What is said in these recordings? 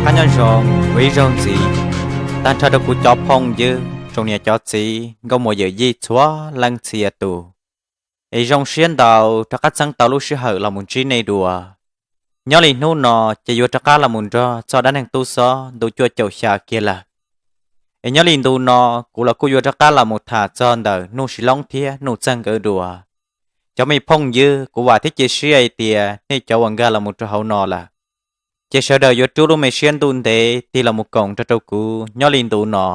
Qab nyob zoo, ua ib zaug ntxiv, tag nrho rau kuv cov phooj ywg, tsoom niam cov txiv, nkauj muam yawm yij txhua leej txhia tus. Es zoo siab ntau rov qab txeeb tau lub sij hawm los mus ntsib nej dua. Nyob li hnub no ces yuav rov qab los mus nrog txog dab neeg tub xob ntu cuaj caum xya kiag lawm. Es nyob li ntu no, kuv los kuj yuav rov qab los mus tham txog ntawm Nuj Sis Loob thiab Nuj Txeeg nkawd dua. Cov me phooj ywg, kuv vam thiab cia siab hais tias nej cov uas nkag los mus rau hauv no lawm, ces sawv daws yuav rub lub me siab ntuj ntev tig los mus koom nrog rau kuv nyob li ntu no,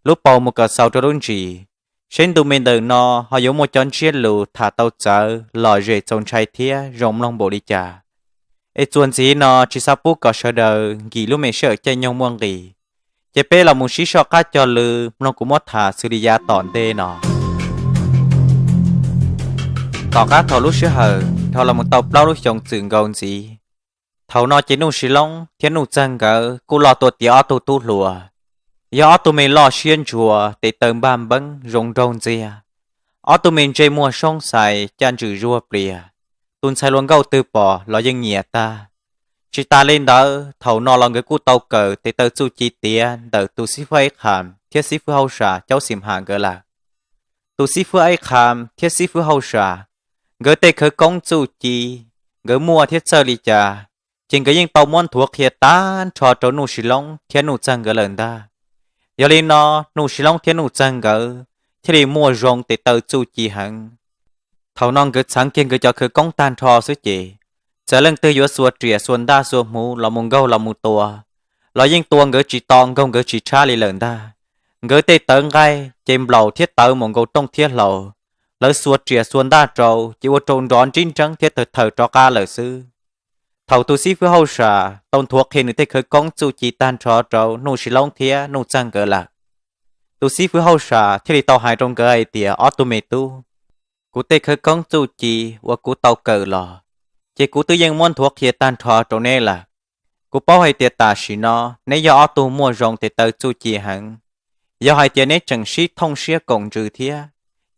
lub paus mus kom xaus rau lub ntsis, seb ntu me ntawm no ho yuav muaj cov ntsiab lus tham tau txawv lom zem txaus ntshai thiab zoo mloog npaum li cas. Es txuas ntxiv no tsis xav pub kom sawv daws nkim lub me sij hawm caij nyoog muaj nqis, ces peb los mus sib soj qab cog lw mloog kuv muab tham xws li yav tom ntej no. Tom qab thaum lub sij hawm dhau los mus tau plaub lub xyoos txwm nkaus ntxiv, thaum no ces Nuj Sis Loob thiab Nuj Txeeg nkawd kuj loj tuaj tiav ob tug tub hluas, yog ob tug me loj siab ntsuas tes taw npaj npeeb zoo nraug ntxiag, ob tug me ntsej muag soob xais caj ntswm zuag plias, tus ntxhais hluas nkauj twg pom los yeej nyiam tag. Tsis tas li ntawd, thaum no los nkawd kuj tau kawm tes taw txuj ci tiav ntawm tus xib fwb Ib Qham thiab xib fwb hauj sam Caub Xim Ham nkawd lawm. Tus xib fwb Ib Qham thiab xib fwb hauj sam, nkawd tej khawv koob txuj ci, nkawd muaj thiab txawj li cas, ces nkawd yeej tau muab nthuav qhia tag nrho rau Nuj Sis Loob thiab Nuj Txeeg nkawd lawm ntag. Yog li no, Nuj Sis Loob thiab Nuj Txeeg nkawd thiaj li muaj zoo tes taw txuj ci heev. Thaum no nkawd txheev kiag nkawd cov khawv koob tag nrho xwb ces, txawm leej twg yuav xuas riam xuas ntaj xuas hmuv los mus nkaug los mus tua, los yeej tua nkawd tsis to nkaug nkawd tsis tshab li lawm ntag. Nkawd tej tawv nqaij ces nplaum thiab tawv mus nkaus rooj thiab hlau, lawv xuas riam xuas ntaj rau ces ua rau nrov nrib nreeb thiab tawg thawm rov qab lawm xwb. Thaum tus xib fwb hauj sam tau nthuav qhia nws tej khawv koob txuj ci tag nrho rau Nuj Sis Loob thiab Nuj Txeeg nkawd lawm, tus xib fwb hauj sam thiaj li tau hais rau nkawd hais tias, ob tug me tub, kuv tej khawv koob txuj ci uas kuv tau kawm los, ces kuv twb yeej muab nthuav qhia tag nrho rau neb lawm. Kuv paub hais tias tam sim no neb yog ob tug muaj zoo tes taw txuj ci heev. Yog hais tias neb tseem sib thooj siab koom ntsws thiab,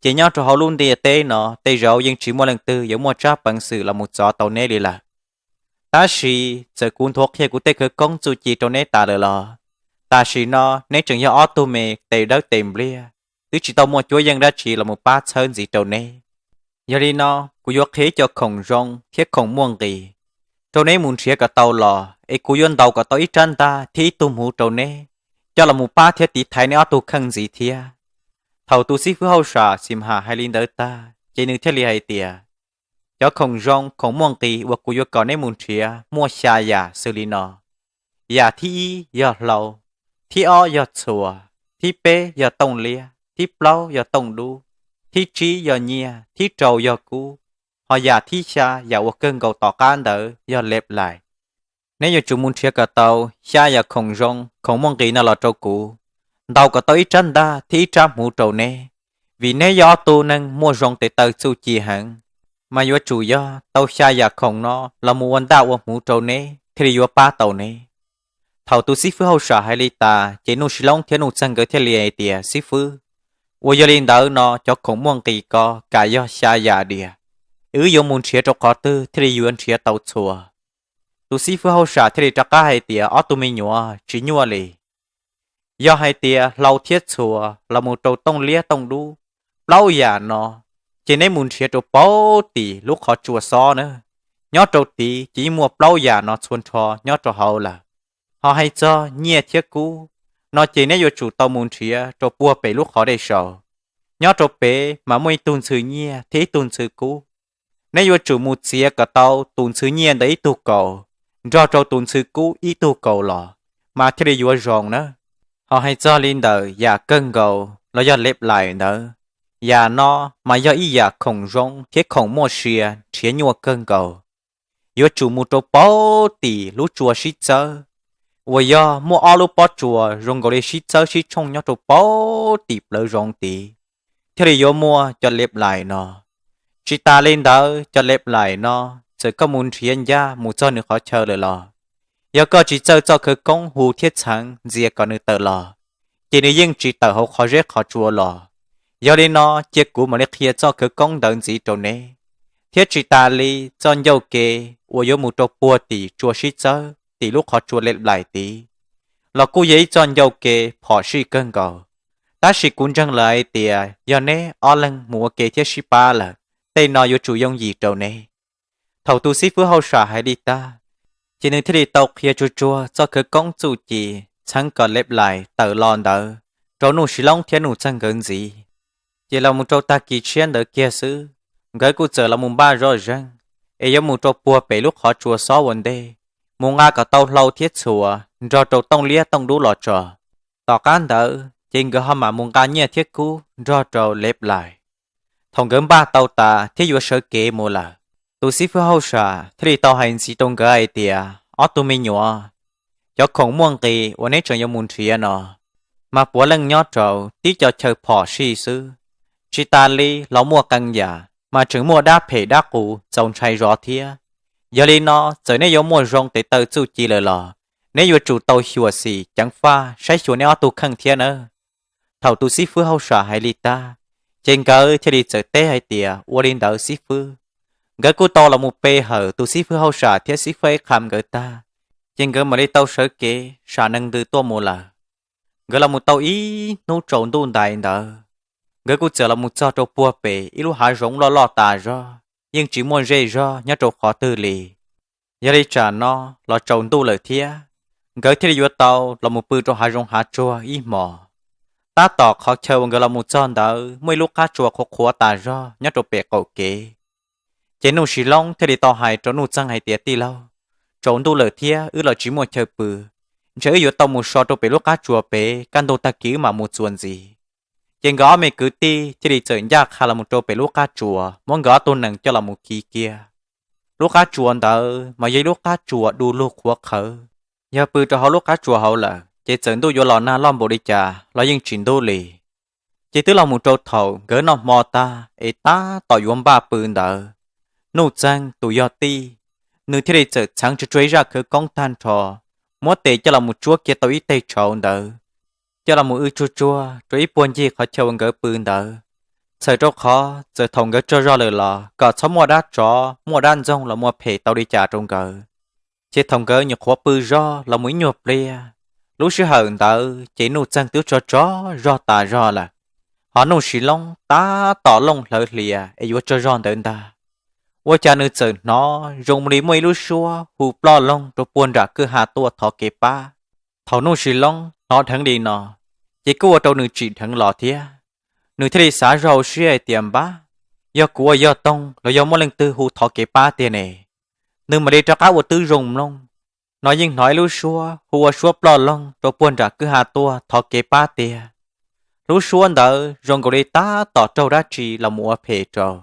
ces nyob rau hauv lub ntiaj teb no tej zaum yeej tsis muaj leej twg yuav muaj tsab peev xwm los mus txov tau neb li lawm. Tab sis txawm kuv nthuav qhia kuv tej khawv koob txuj ci rau neb tas lawm los, tam sim no neb tseem yog ob tug me tes dawb tes npliag, twb tsis tau muaj cuab yeej dab tsi los mus pab txhawb ntxiv rau neb. Yog li no, kuv yuav qhia ib co khoom zoo thiab khoom muaj nqis rau neb mus nrhiav kom tau los, es kuv yuav ntaus kom tau ib rab ntaj thiab ib tug hmuv rau neb, coj los mus pab thiab tiv thaiv neb ob tug kheej ntxiv thiab. Thaum tus xib fwb hauj sam Xim Ham hais li ntawd tag ces nws thiaj li hais tias, cov khoom zoo khoom muaj nqis uas kuv yuav kom neb mus nrhiav muaj xya yam xws li no. Yam thib ib yog hlau, thib ob yog txhuas, thib peb yog tooj liab, thib plaub yog tooj dub, thib tsib yog nyiaj, thib rau yog kub, ho yam thib xya yam uas kawg nkaus tom qab ntawd yog leb lais. Neb yuav tsum mus nrhiav kom tau xya yam khoom zoo khoom muaj nqis no los rau kuv, ntaus kom tau ib rab ntaj thiab ib rab hmuv rau neb, vim neb yog ob tug neeg muaj zoo tes taw txuj ci heev, mas yuav tsum yog tau xya yam khoom no los mus ua ntaj ua hmuv rau neb thiaj li yuav pab tau neb. Thaum tus xib fwb hauj sam hais li tas ces Nuj Sis Loob thiab Nuj Txeeg nkawd thiaj li hais tias, xib fwb, uas yog li ntawd no cov khoom muaj nqis ko kam yog xya yam diam, wb yuav mus nrhiav rau qhov twg thiaj li yuav nrhiav tau txhua? Tus xib fwb hauj sam thiaj li rov qab hais tias, ob tug me nyuam, tsis nyuaj li. Yog hais tias hlau thiab txhuas los mus rau tooj liab tooj dub, plaub yam no, ces neb mus nrhiav rau paub tim lub qhov tsua xob na, nyob rau tid ces yeej muaj plaub yam no txhua nrho nyob rau hauv lawm. Ho hais txog nyiaj thiab kub no ces neb yuav tsum tau mus nrhiav rau puag pem lub qhov dej saud. Nyob rau pem mas muaj ib tug ntxhw nyiaj thiab ib tug ntxhw kub. Neb yuav tsum mus txiav kom tau tus ntxhw nyiaj ntawd ib tug kaus, nrog rau tus ntxhw kub ib tug kaus los, mas thiaj li yuav zoo na. Ho hais txog li ntawm yam kawg nkaus los yog leb lais ntawd, yam no mas yog ib yam khoom zoo thiab khoom muaj sia nrhiav nyuaj kawg nkaus. Yuav tsum mus rau paub tim lub tsua sib txawb, uas yog muaj ob lub pob tsuas zoo nkaus li sib txawb sib tshooj nyob rau paub tim plawv zoov tid, thiaj li yuav muaj cov leb lais no. Tsis tas li ntawd, cov leb lais no, txawm koj mus nrhiav ncaj mus txog nws qhov chaw lawm los, yog koj tsis txawj txoj khawv koob hu thiab txheev ntxias kom nws tawm los, ces nws yeej tsis tawm hauv qhov zeb qhov tsua los. Yog li no, cia kuv mam li qhia txoj khawv koob ntawd ntxiv rau neb, thiab tsis tas li txoj ncauj ke uas yuav mus rau puag tim tsua sib txawb, tim lub qhov tsua Leb Lais tid, los kuj yog ib txoj ncauj ke phom sij kawg nkaus. Tab sis kuv ntseeg lawm hais tias yog neb ob leeg mus ua ke thiab sib pab lawm, tej no yuav tsum yooj yim rau neb. Thaum tus xib fwb hauj sam hais li tag, ces nws thiaj li tau qhia tsuag tsuag txoj khawv koob txuj ci txheeb kom Leb Lais tawm los ntawd rau Nuj Sis Loob thiab Nuj Txeeg nkawd ntxiv. Ces los mus rau tag kis tshiab ntawd kiag xwb, nkawd kuj txawm los mus npaj zoj zeeg es yuav mus rau puag pem lub qhov tsua xob ua ntej, mus nqa kom tau hlau thiab txhuas nrog rau tooj liab tooj dub los tso. Tom qab ntawd ces nkawd ho mam mus nqa nyiaj thiab kub nrog rau Leb Lais. Thaum nkawd npaj tau tas thiab yuav sawv kev mus lawm, tus xib fwb hauj sam thiaj li tau hais ntxiv rau nkawd hais tias, ob tug me nyuam, cov khoom muaj nqis uas neb tseem yuav mus nrhiav no, mas puav leej nyob rau tib co chaw phom sij xwb, tsis tas li los muaj qee yam mas tseem muaj dab phem dab qus txaus ntshai zov thiab. Yog li no txawm neb yuav muaj zoo tes taw txuj ci lawm los neb yuav tsum tau xyuam xim ceev faj saib xyuas neb ob tug kheej thiab nawb. Thaum tus xib fwb hauj sam hais li tag, ces nkawd thiaj li txawm teb hais tias, ua li ntawd xib fwb. Nkawd kuj tau los mus pe hawm tus xib fwb hauj sam thiab xib fwb Eb Qha nkawd tag, ces nkawd mam li tau sawv kev sam nees ntws tuaj mus lawm. Nkawd los mus tau ib hnub tsaus ntuj ntais ntawd, nkawd kuj txawm los mus txog rau puag pem ib lub hav zoov loj loj tas zog, yeej tsis muaj zej zog nyob rau qhov twg li. Yog li tsam no los tsaus ntuj lawm thiab, nkawd thiaj li yuav tau los mus pw rau hav zoov hav tsuag ib hmos. Tab tom qhov chaw uas nkawd los mus txog ntawd muaj ib lub qab tsua qhuav qhuav tas zog nyob rau pem qaum kev. Ces Nuj Sis Loob thiaj li tau hais rau Nuj Txeeg hais tias, tij laug, tsaus ntuj lawm thiab wb los tsis muaj chaw pw, ntshe wb yuav tau mus so rau pem lub qab tsua pem, kaj ntug tag kis wb mam mus txuas ntxiv. Ces nkawd ob me kwv tij thiaj li txawm ncaj qha los mus rau pem lub qab tsua, muab nkawd ob tug nees coj los mus khi kiag. Lub qab tsua ntawd mas yog ib lub qab tsua du lug qhuav qhawv. Yog pw rau hauv lub qab tsua hauv lawm ces txawm ntuj yuav los nag loj npaum li cas los yeej tsis ntub li. Ces twb los mus rau thaum nkawd noj hmo tag es tab tom yuav npaj pw ntawd, Nuj Txeeg tus yog tij, nws thiaj li txawm txheev tsuag tsuag ib zaj khawv koob tag nrho, muab tes coj los mus tsuab kiag tau ib teg tshauv ntawd, coj los mus wb tsuag tsuag rau ib puag ncig qhov chaw uas nkawd pw ntawd, txhawm rau qhov txawm thaum nkawd tsaug zog lawm los kom txhob muaj dab tsov muaj dab ntxoog los mus phem tau li cas rau nkawd. Ces thaum nkawd nyuam qhuav pw zog los mus ib nyuag pliag, lub sij hawm ntawd ces Nuj Txeeg twb tsaug tsaug zog tas zog lawm, ho Nuj Sis Loob tab tom looj hlawv hlias es yuav tsaug zog ntawd ntag, ua cas nws txawm hnov zoo li muaj ib lub suab hu ploj loog rau puag nram kwj ha tuaj thov kev pab. Thaum Nuj Sis Loob hnov dheev li no, ces kuj ua rau nws tsim dheev los thiab. Nws thiaj li xav zog hauv siab hais tias, npab, yog kuv ua yog toog los yog muaj leej twg hu thov kev pab tiag ne? Nws mam li rov qab ua tib zoo mloog, no yeej hnov ib lub suab hu ua suab ploj loog rau puag nram kwj ha tuaj thov kev pab tiag. Lub suab ntawd zoo nkaus li tab tom raug dab tsi los mus ua phem rau.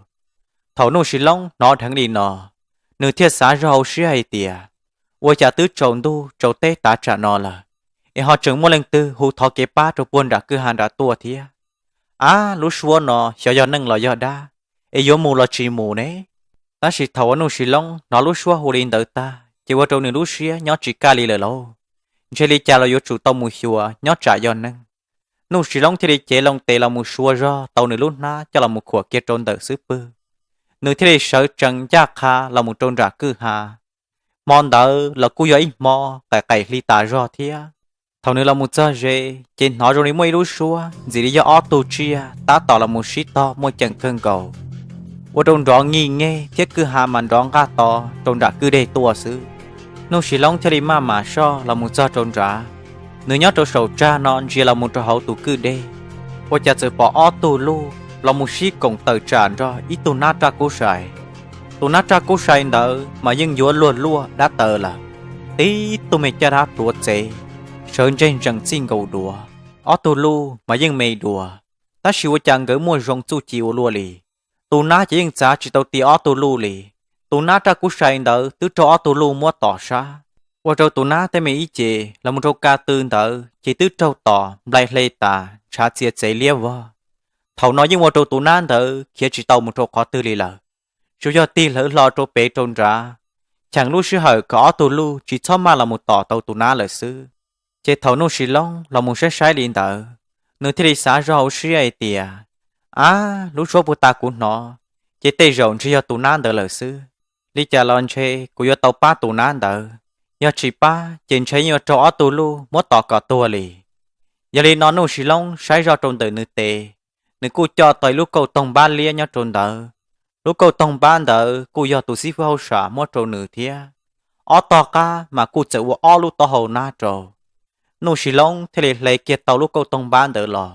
Thaum Nuj Sis Loob hnov dheev li no, nws thiaj xav zog hauv siab hais tias, ua cas twb tsaus ntuj tsaus teb tav tsam no lawm, es ho tseem muaj leej twg hu thov kev pab rau puag nram kwj ha nram tuaj thiab? Ab, lub suab no xyov yog neeg los yog dab, es yuav mus los tsis mus ne? Tab sis thaum uas Nuj Sis Loob hnov lub suab hu li ntawd tag ces ua rau nws lub siab nyob tsis kaj li lawm lauj. Ntshe li cas los yuav tsum tau mus xyuas nyob tsam yog neeg. Nuj Sis Loob thiaj li cev loo tes los mus sua zog tau nws lub hnab coj los mus khuam kiag rau ntawm xub pwg. Nws thiaj li sawv tsees ncaj qha los mus rau nram kwj ha. Hmo ntawd los kuj yog ib hmo qaim qaim hli tas zog thiab. Thaum nws los mus txog ze, ces hnov zoo li muaj ib lub suab ntxim li yog ob tug tsiaj tab tom los mus sib tog muaj ceem kawg nkaus, ua rau nrov nyig nyeg thiab kwj ha mas nrov nqaj to rau nram kwj deg tuaj xwb. Nuj Sis Loob thiaj li maj mam soj los mus txog rau nrad. Nws nyob rau saum tsag no ntsia los mus rau hauv tus kwj deg, ua cas txawm pom ob tug luj los mus sib koom tawm tsam nrog ib tug nab raj kub sai. Tus nab raj kub sai ntawd mas yeej yuav luag luaj dab taw lawm, tib tug me caj dab pluav txev, sawv ntseg ntsees txij nkaus duav. Ob tug luj mas yeej me dua, tab sis ua cas nkawd muaj zoo txuj ci ua luaj li. Tus nab ces yeej txav tsis tau ti ob tug luj li. Tus nab raj kub sai ntawd twb raug ob tug luj muab tom sab, ua rau tus nab tej me ib ce los mus rau ka tw ntawd ces twb raug tom nplai hle tas ntshav txia txev liab vog. Thaum no yeej ua rau tus nab ntawd khiav tsis tau mus rau qhov twg li lawm, tsuas yog tig hlawv hlo rau pem rau nrad, cheem lub sij hawm kom ob tug luj tsis txhob maj los mus tom tau tus nab lawm xwb. Ces thaum Nuj Sis Loob los mus saib saib li ntawd, nws thiaj li xav zog hauv siab hais tias, ab, lub suab puag ta kuv hnov, ces tej zaum ntshe yog tus nab ntawd lawm xwb. Li cas los ntshe kuv yuav tau pab tus nab ntawd, yog tsis pab ces ntshe yuav raug ob tug luj muab tom kom tuag li. Yog li no Nuj Sis Loob saib zoj rau ntawm nws tes, nws kuj coj tau ib lub kauj toog npab liab nyob rau ntawd. Lub kauj toog npab ntawd kuj yog tus xib fwb hauj sam muab rau nws thiab. Ob tog qab mas kuj txawm ua ob lub taub hau nab rau. Nuj Sis Loob thiaj li hle kiag tau lub kauj toog npab ntawd los,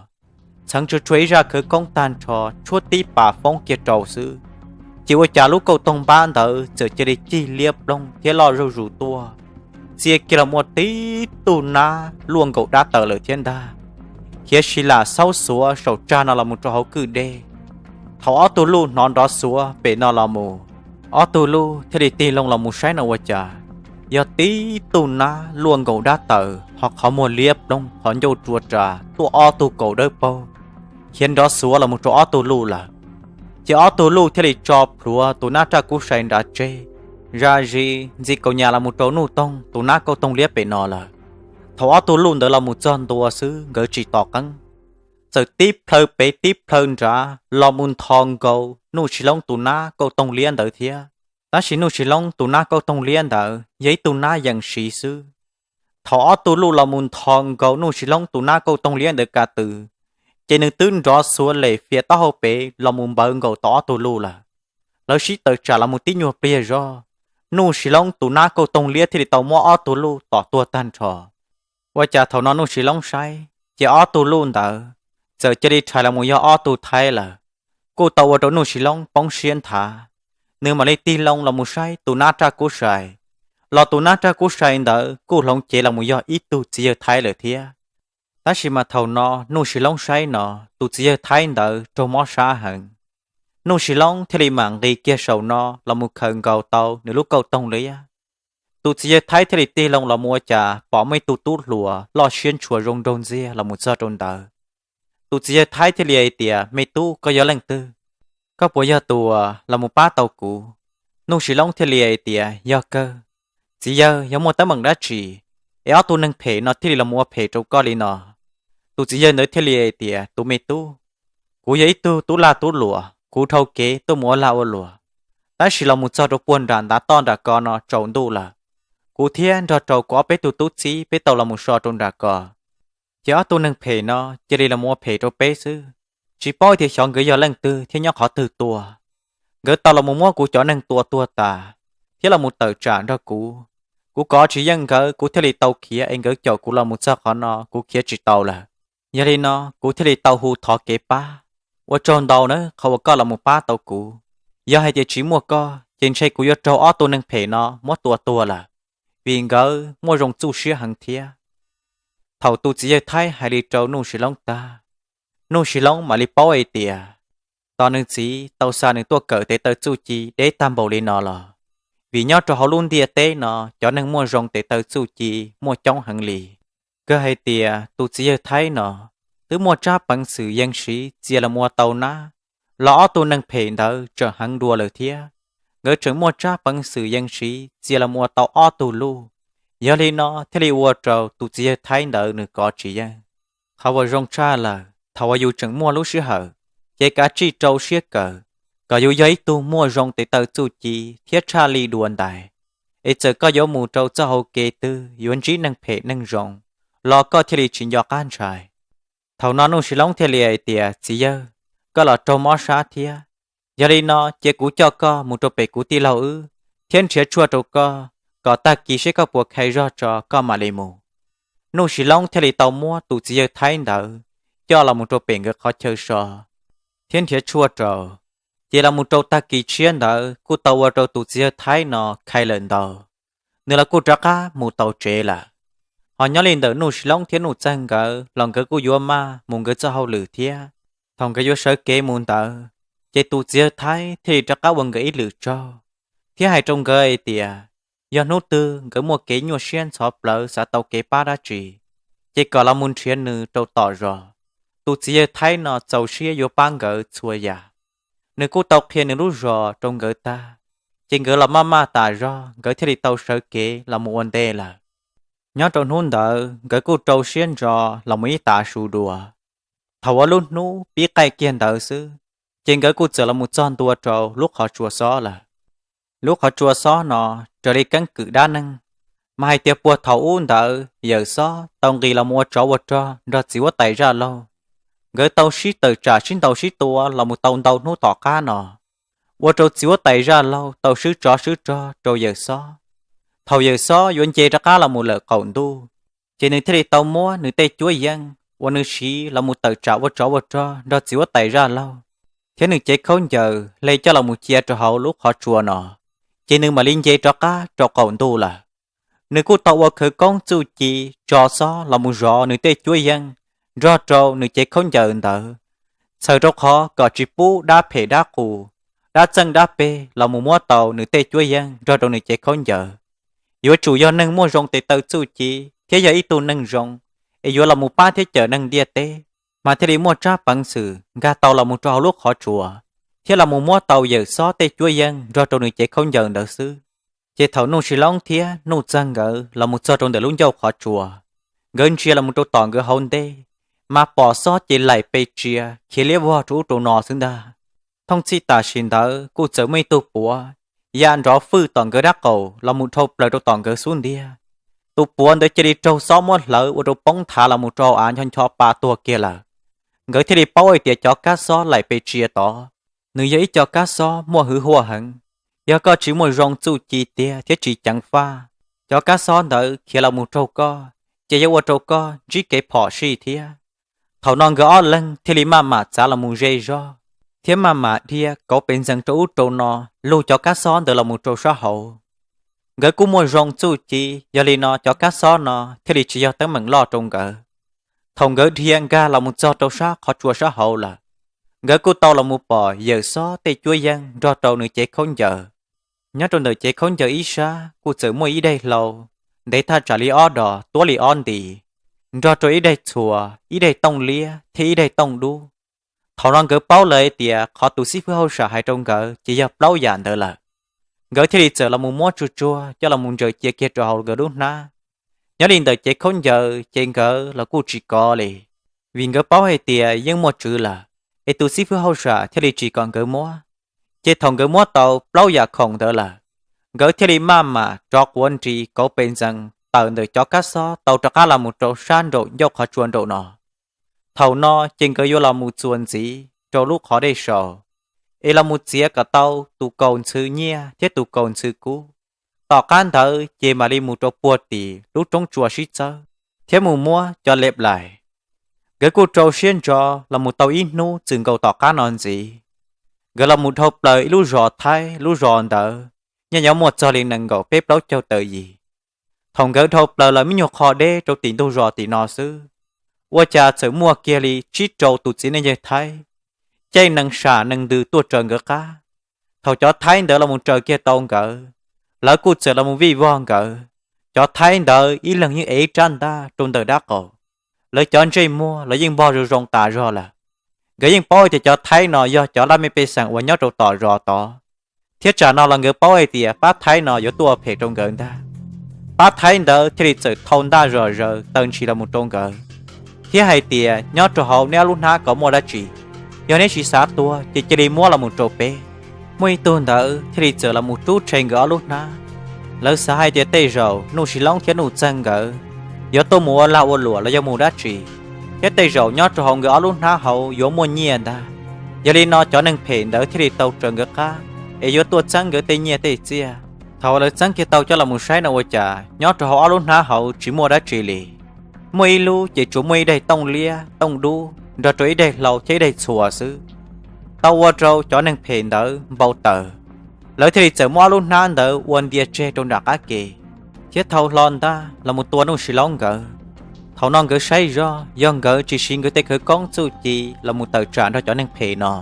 txheev tsuag tsuag ib zaj khawv koob tag nrho, tshuab tib pas foob kiag rau xwb, ces ua cas lub kauj toog npab ntawd txawm cia li cig liab ploog thiab loj zuj zus tuaj, txia kiag los ua tib tug nab luaj nkaus dab taws lawm thiab ntag, khiav si lam xaub xuav saum tsag no los mus rau hauv kwj dej. Thaum ob tug luj hnov nrov xuav pem no los mus, ob tug luj thiaj li tig loo los mus saib no ua cas yog tib tug nab luaj nkaus dab taws ho qhov muag liab ploog qhov ncauj rua ras tuaj ob tug kaus dawb paug, khiav nrov xuav los mus rau ob tug luj lawm. Ces ob tug luj thiaj li tso plhuav tus nab raj kub sai nrad tseg, zam zis ntxi kaus nyas los mus rau Nuj Toog tus nab kauj toog liab pem no lawm. Thaum ob tug luj ntawd los mus txog ntua xwb nkawd tsis tos qeeb, txawm tib plhaw pem tib plhaw nrad los mus nthos nkaus Nuj Sis Loob tus nab kauj toog liab ntawd thiab. Tab sis Nuj Sis Loob tus nab kauj toog liab ntawd yog ib tug nab yees siv xwb. Thaum ob tug luj los mus nthos nkaus Nuj Sis Loob tus nab kauj toog liab ntawd ka tw, ces nws twb nrov xuav lem fias taub hau pem los mus npawv nkaus tau ob tug luj lawm. Lawv sib tawm tsam los mus tib nyuag pliag zog, Nuj Sis Loob tus nab kauj toog liab thiaj li tau muab ob tug luj tom tuag tag nrho. Ua cas thaum no Nuj Sis Loob saib ces ob tug luj ntawd txawm cia li rhais los mus yog ob tug thaib lawm, kuj tau ua rau Nuj Sis Loob poob siab nthav. Nws mam li tig loo los mus saib tus nab raj kub sai, los tus nab raj kub sai ntawd kuj hloov cev los mus yog ib tug txiv yawg thaib lawm thiab. Tab sis mas thaum no Nuj Sis Loob saib no tus txiv yawg thaib ntawd raug mob sab heev. Nuj Sis Loob thiaj li mam nqis kiag saum no los mus khaws nkaus tau nws lub kauj toog liab. Tus txiv yawg thaib thiaj li tig loo los mus ua cas pom muaj ib tug tub hluas loj siab ntshua zoo nraug ntxiag los mus txog rau ntawd. Tus txiv yawg thaib thiaj li hais tias, Me tub, koj yog leej twg? Koj puas yog tus uas los mus pab tau kuv? Nuj Sis Loob thiaj li hais tias, Yog kawg. Txiv yawg, yog muaj teeb meem dab tsi es ob tug neeg phem no thiaj li los mus ua phem rau koj li no? Tus txiv yawg ntawd thiaj li hais tias, Tus me tub, kuv yog ib tug tub lag tub luam, kuv dhau kev tuaj mus ua lag ua luam, tab sis los mus txog rau puag nram ntav toj nram ko no tsaus ntuj lawm. Kuv thiab nrog rau kuv ob peb tug tub txib peb tau los mus so rau nram ko, ces ob tug neeg phem no cia li los mus ua phem rau peb xwb. Tsis paub tias xyov nkawd yog leej twg thiab nyob qhov twg tuaj. Nkawd tau los mus muab kuv cov neeg tua tuag tas thiab los mus tawm tsam nrog kuv. Kuv kov tsis yeej nkawd, kuv thiaj li tau khiav es nkawd caum kuv los mus txog qhov no kuv khiav tsis tau lawm. Yog li no kuv thiaj li tau hu thov kev pab. Ua tsaug ntau nawb qhov uas koj los mus pab tau kuv. Yog hais tias tsis muaj koj ces ntshe kuv yuav raug ob tug neeg phem no muab tua tuag lawm, vim nkawd muaj zoo txuj siab heev thiab. Thaum tus txiv yawg thaib hais li rau Nuj Sis Loob tag, Nuj Sis Loob mam li paub hais tias tos nws txiv tau xa nws tuaj kawm tes taw txuj ci deb tag npaum li no los, vim nyob rau hauv lub ntiaj teb no cov neeg muaj zoo tes taw txuj ci muaj coob heev li. Kawg hais tias tus txiv yawg thaib no twb muaj tsab peev xwm yeej siv txia los mus ua tau nab, los ob tug neeg phem ntawd tseem heev dua lawm thiab. Nkawd tseem muaj tsab peev xwm yeej siv txia los mus ua tau ob tug luj. Yog li no thiaj li ua rau tus txiv yawg thaib ntawd nws kov tsis yeej. Qhov uas zoo tshaj lawm, thaum uas yus tseem muaj lub sij hawm, ces kav tsij rau siab kawm, kom yus yog ib tug muaj zoo tes taw txuj ci thiab tshaj lij dua ntais, es txawm koj yuav mus rau txoj hauv kev twg yuav ntsib neeg phem neeg zoo los koj thiaj li tsis nco qab ntshai. Thaum no Nuj Sis Loob thiaj li hais tias, Txiv yawg, koj los raug mob sab thiab. Yog li no cia kuv coj koj mus rau pem kuv tij laug wb thiab nrhiav tshuaj rau koj, kom tag kis seb koj puas khai zog tso koj mam li mus. Nuj Sis Loob thiaj li tau muab tus txiv yawg thaib ntawd coj los mus rau pem nkawd qhov chaw so thiab nrhiav tshuaj rau. Ces los mus rau tag kis tshiab ntawd kuj tau ua rau tus txiv yawg thaib no khai lawm ntau, nws los kuj rov qab mus tau tsev lawm. Ho nyob li ntawm Nuj Sis Loob thiab Nuj Txawg nkawd los nkawd kuj yuav maj mus nkawd txoj hauj lwm thiab. Thaum nkawd yuav sawv kev mus ntawd, ces tus txiv yawg thaib thiaj li rov qab ua nkawd ib lwm tsaug thiab hais rau nkawd hais tias, yog hnub twg nkawd muaj kev nyuaj siab ntxhov plawv xav tau kev pab dab tsi, ces kom los mus nrhiav nws rau tom zos. Tus txiv yawg thaib no txaus siab yuav pab nkawd txhua yam. Nws kuj tau qhia nws lub zos rau nkawd tag, ces nkawd los maj maj tas zog nkawd thiaj li tau sawv kev los mus ua ntej lawm. Nyob rau hnub ntawd nkawd kuj rau siab ntso los mus ib tav su dua. Thaum uas lub hnub pib qaij kiag ntawd xwb, ces nkawd kuj txawm los mus txog ntua rau lub qhov tsua xob lawm. Lub qhov tsua xob no raws li keeb kwm dab neeg, Mas hais tias puag thaum ub ntawd Yawm Xob tau nqis los mus ua tsov ua rog nrog txiv huab tais Zaj Laug, nkawd tau sib tawm tsam sib ntaus sib tua los mus tau ntau hnub tom qab no, ua rau txiv huab tais Zaj Laug tau swb tsov swb rog rau Yawm Xob. Thaum Yawm Xob yuav nce rov qab los mus lawm qaum ntuj, ces nws thiaj li tau muab nws tej cuab yeej uas nws siv los mus tawm tsam ua tsov ua rog nrog txiv huab tais Zaj Laug thiab nws cev khaub ncaws hle coj los mus cia rau hauv lub qhov tsua no, ces nws mam li nce rov qab rau qaum ntuj lawm. Nws kuj tau ua khawv koob txuj ci tso xob los mus zov nws tej cuab yeej nrog rau nws cev khaub ncaws ntawd, txhawm rau qhov kom tsis pub dab phem dab qus, dab txeej dab peg los mus muab tau nws tej cuab yeej nrog rau nws cev khaub ncaws. Yuav tsum yog neeg muaj zoo tes taw txuj ci thiab yog ib tug neeg zoo, es yuav los mus pab thiab cawm neeg ntiaj teb, mas thiaj li muaj tsab peev xwm nkag tau los mus rau hauv lub qhov tsua thiab los mus muab tau Yawm Xob tej cuab yeej nrog rau nws cev khaub ncaws ntawd xwb. Ces thaum Nuj Sis Loob thiab Nuj Txeeg nkawd los mus txog rau ntawm lub ncauj qhov tsua, nkawd ntsia los mus rau tom nkawd hauv ntej, mas pom xob ces laim pes tsia khiav liab vog rau ub rau no xwb ntag. Thooj txhij tam sim ntawd kuj txawm muaj ib tug puav ya nrov fwj tom nkawd dab qaum los mus dhau plaws rau tom nkawd xub ntiag. Tus puav ntawd cia li raug xob muab hlawv ua rau poob nthav los mus rau av ncho ncho pa tuag kiag lawm. Nkawd thiaj li paub hais tias cov kab xob laim pes tsia tod, nws yog ib co kab xob muaj hwj huam heev. Yog koj tsis muaj zoo txuj ci tiag thiab tsis ceev faj, cov kab xob ntawd khiav los mus raug koj, ces yuav ua rau koj ntsib kev phom sij thiab. Thaum no nkawd ob leeg thiaj li maj mam txav los mus ze zog thiab maj mam dhia kauv pes ntxees rau ub rau no, lug cov kab xob ntawd los mus rau sab hauv. Nkawd kuj muaj zoo txuj ci, yog li no cov kab xob no thiaj li tsis yog teeb meem loj rau nkawd. Thaum nkawd dhia nkag los mus txog rau sab qhov tsua sab hauv lawm, nkawd kuj tau los mus pom Yawm Xob tej cuab yeej nrog rau nws cev khaub ncaws. Nyob rau ntawm cev khaub ncaws ib sab kuj txawm muaj ib daim hlau ntev thaj tsam li ob dos tuab li ob nti, nrog rau ib daim txhuas, ib daim tooj liab thiab ib daim tooj dub. Thaum no nkawd paub lawm hais tias qhov tus xib fwb hauj sam hais rau nkawd ces yog plaub yam ntawd lawm. Nkawd thiaj li txawm los mus muab tsuag tsuag coj los mus ntsaws cia kiag rau hauv nkawd lub hnab. Nyob li ntawm cev khaub ncaws ces nkawd los kuj tsis kov li, vim nkawd paub hais tias yeej muaj tswv lawm, es tus xib fwb hauj sam thiaj li tsis kom nkawd muab. Ces thaum nkawd muab tau plaub yam khoom ntawd lawm, nkawd thiaj li maj mam rov quav nris kauv pes ntxees tawm ntawm cov kab xob tau rov qab los mus rau sab nraum ncauj qhov tsua nraum no. Thaum no ces nkawd yuav los mus txuas ntxiv rau lub qhov dej saum, es los mus txiav kom tau tus kaus ntxhw nyiaj thiab tus kaus ntxhw kub. Tom qab ntawd ces mam li mus rau puag tim lub roob tsua sib txawb thiab mus muab cov lev lais. Nkawd kuj rau siab ntso los mus tau ib hnub txwm nkaus tom qab no ntxiv. Nkawd los mus dhau plaws ib lub zos Thaib, lub zos ntawd nyob nyob muaj txog li nees nkaum peb plaub caug tawm yim. Thaum nkawd dhau plaws lawm me nyuag qho deb rau tim ntug zos tim no xwb, ua cas txawm muaj kiag li tsib rau tus txiv neej yawg Thaib, caij nees sam nees ntws tuaj raws nkawd qab. Thaum cov Thaib ntawd los mus raws kiag tau nkawd, lawv kuj txawm los mus vij vog nkawd. Cov Thaib ntawd ib leeg yeej ev ib rab ntaj rau ntawm dab qaum, lawv cov ntsej muag los yeej npog zoo zoo tas zog lawm. Nkawd yeej paub tias cov Thaib no yog cov laj mej pej xeem uas nyob rau tom zos tod, thiab tsam no los nkawd paub hais tias pab Thaib no yuav tuaj ua phem rau nkawd ntag. Pab Thaib ntawd thiaj li txawm thau ntaj zom zaws taw ntshis los mus rau nkawd, thiab hais tias nyob rau hauv neb ob lub hnab ko muaj dab tsi, yog neb tsis xav tuag ces cia li muab los mus rau peb. Muaj ib tug ntawd thiaj li txawm los mus rub rhe nkawd ob lub hnab. Lawv xav hais tias tej zaum Nuj Sis Loob thiab Nuj Txeeg nkawd yuav tuaj mus ua lag ua luam los yog mus dab tsi, thiab tej zaum nyob rau hauv nkawd ob lub hnab hauv yuav muaj nyiaj ntag. Yog li no cov neeg phem ntawd thiaj li tau raws nkawd qab, es yuav tuaj txeeb nkawd tej nyiaj tej txiaj. Thaum lawv txeeb kiag tau coj los mus saib no ua cas nyob rau hauv ob lub hnab hauv tsis muaj dab tsi li. Muaj ib lub ces tsuas muaj ib daim tooj liab tooj dub nrog rau ib daim hlau thiab ib daim txhuas xwb, tau ua rau cov neeg phem ntawd npau taws. Lawv thiaj li txawm muab ob lub hnab ntawd ua ntias tseg rau nram qab ke, thiab thau hlo ntaj los mus tua Nuj Sis Loob nkawd. Thaum no nkawd saib zoj yog nkawd tsis siv nkawd tej khawv koob txuj ci los mus tawm tsam nrog cov neeg phem no,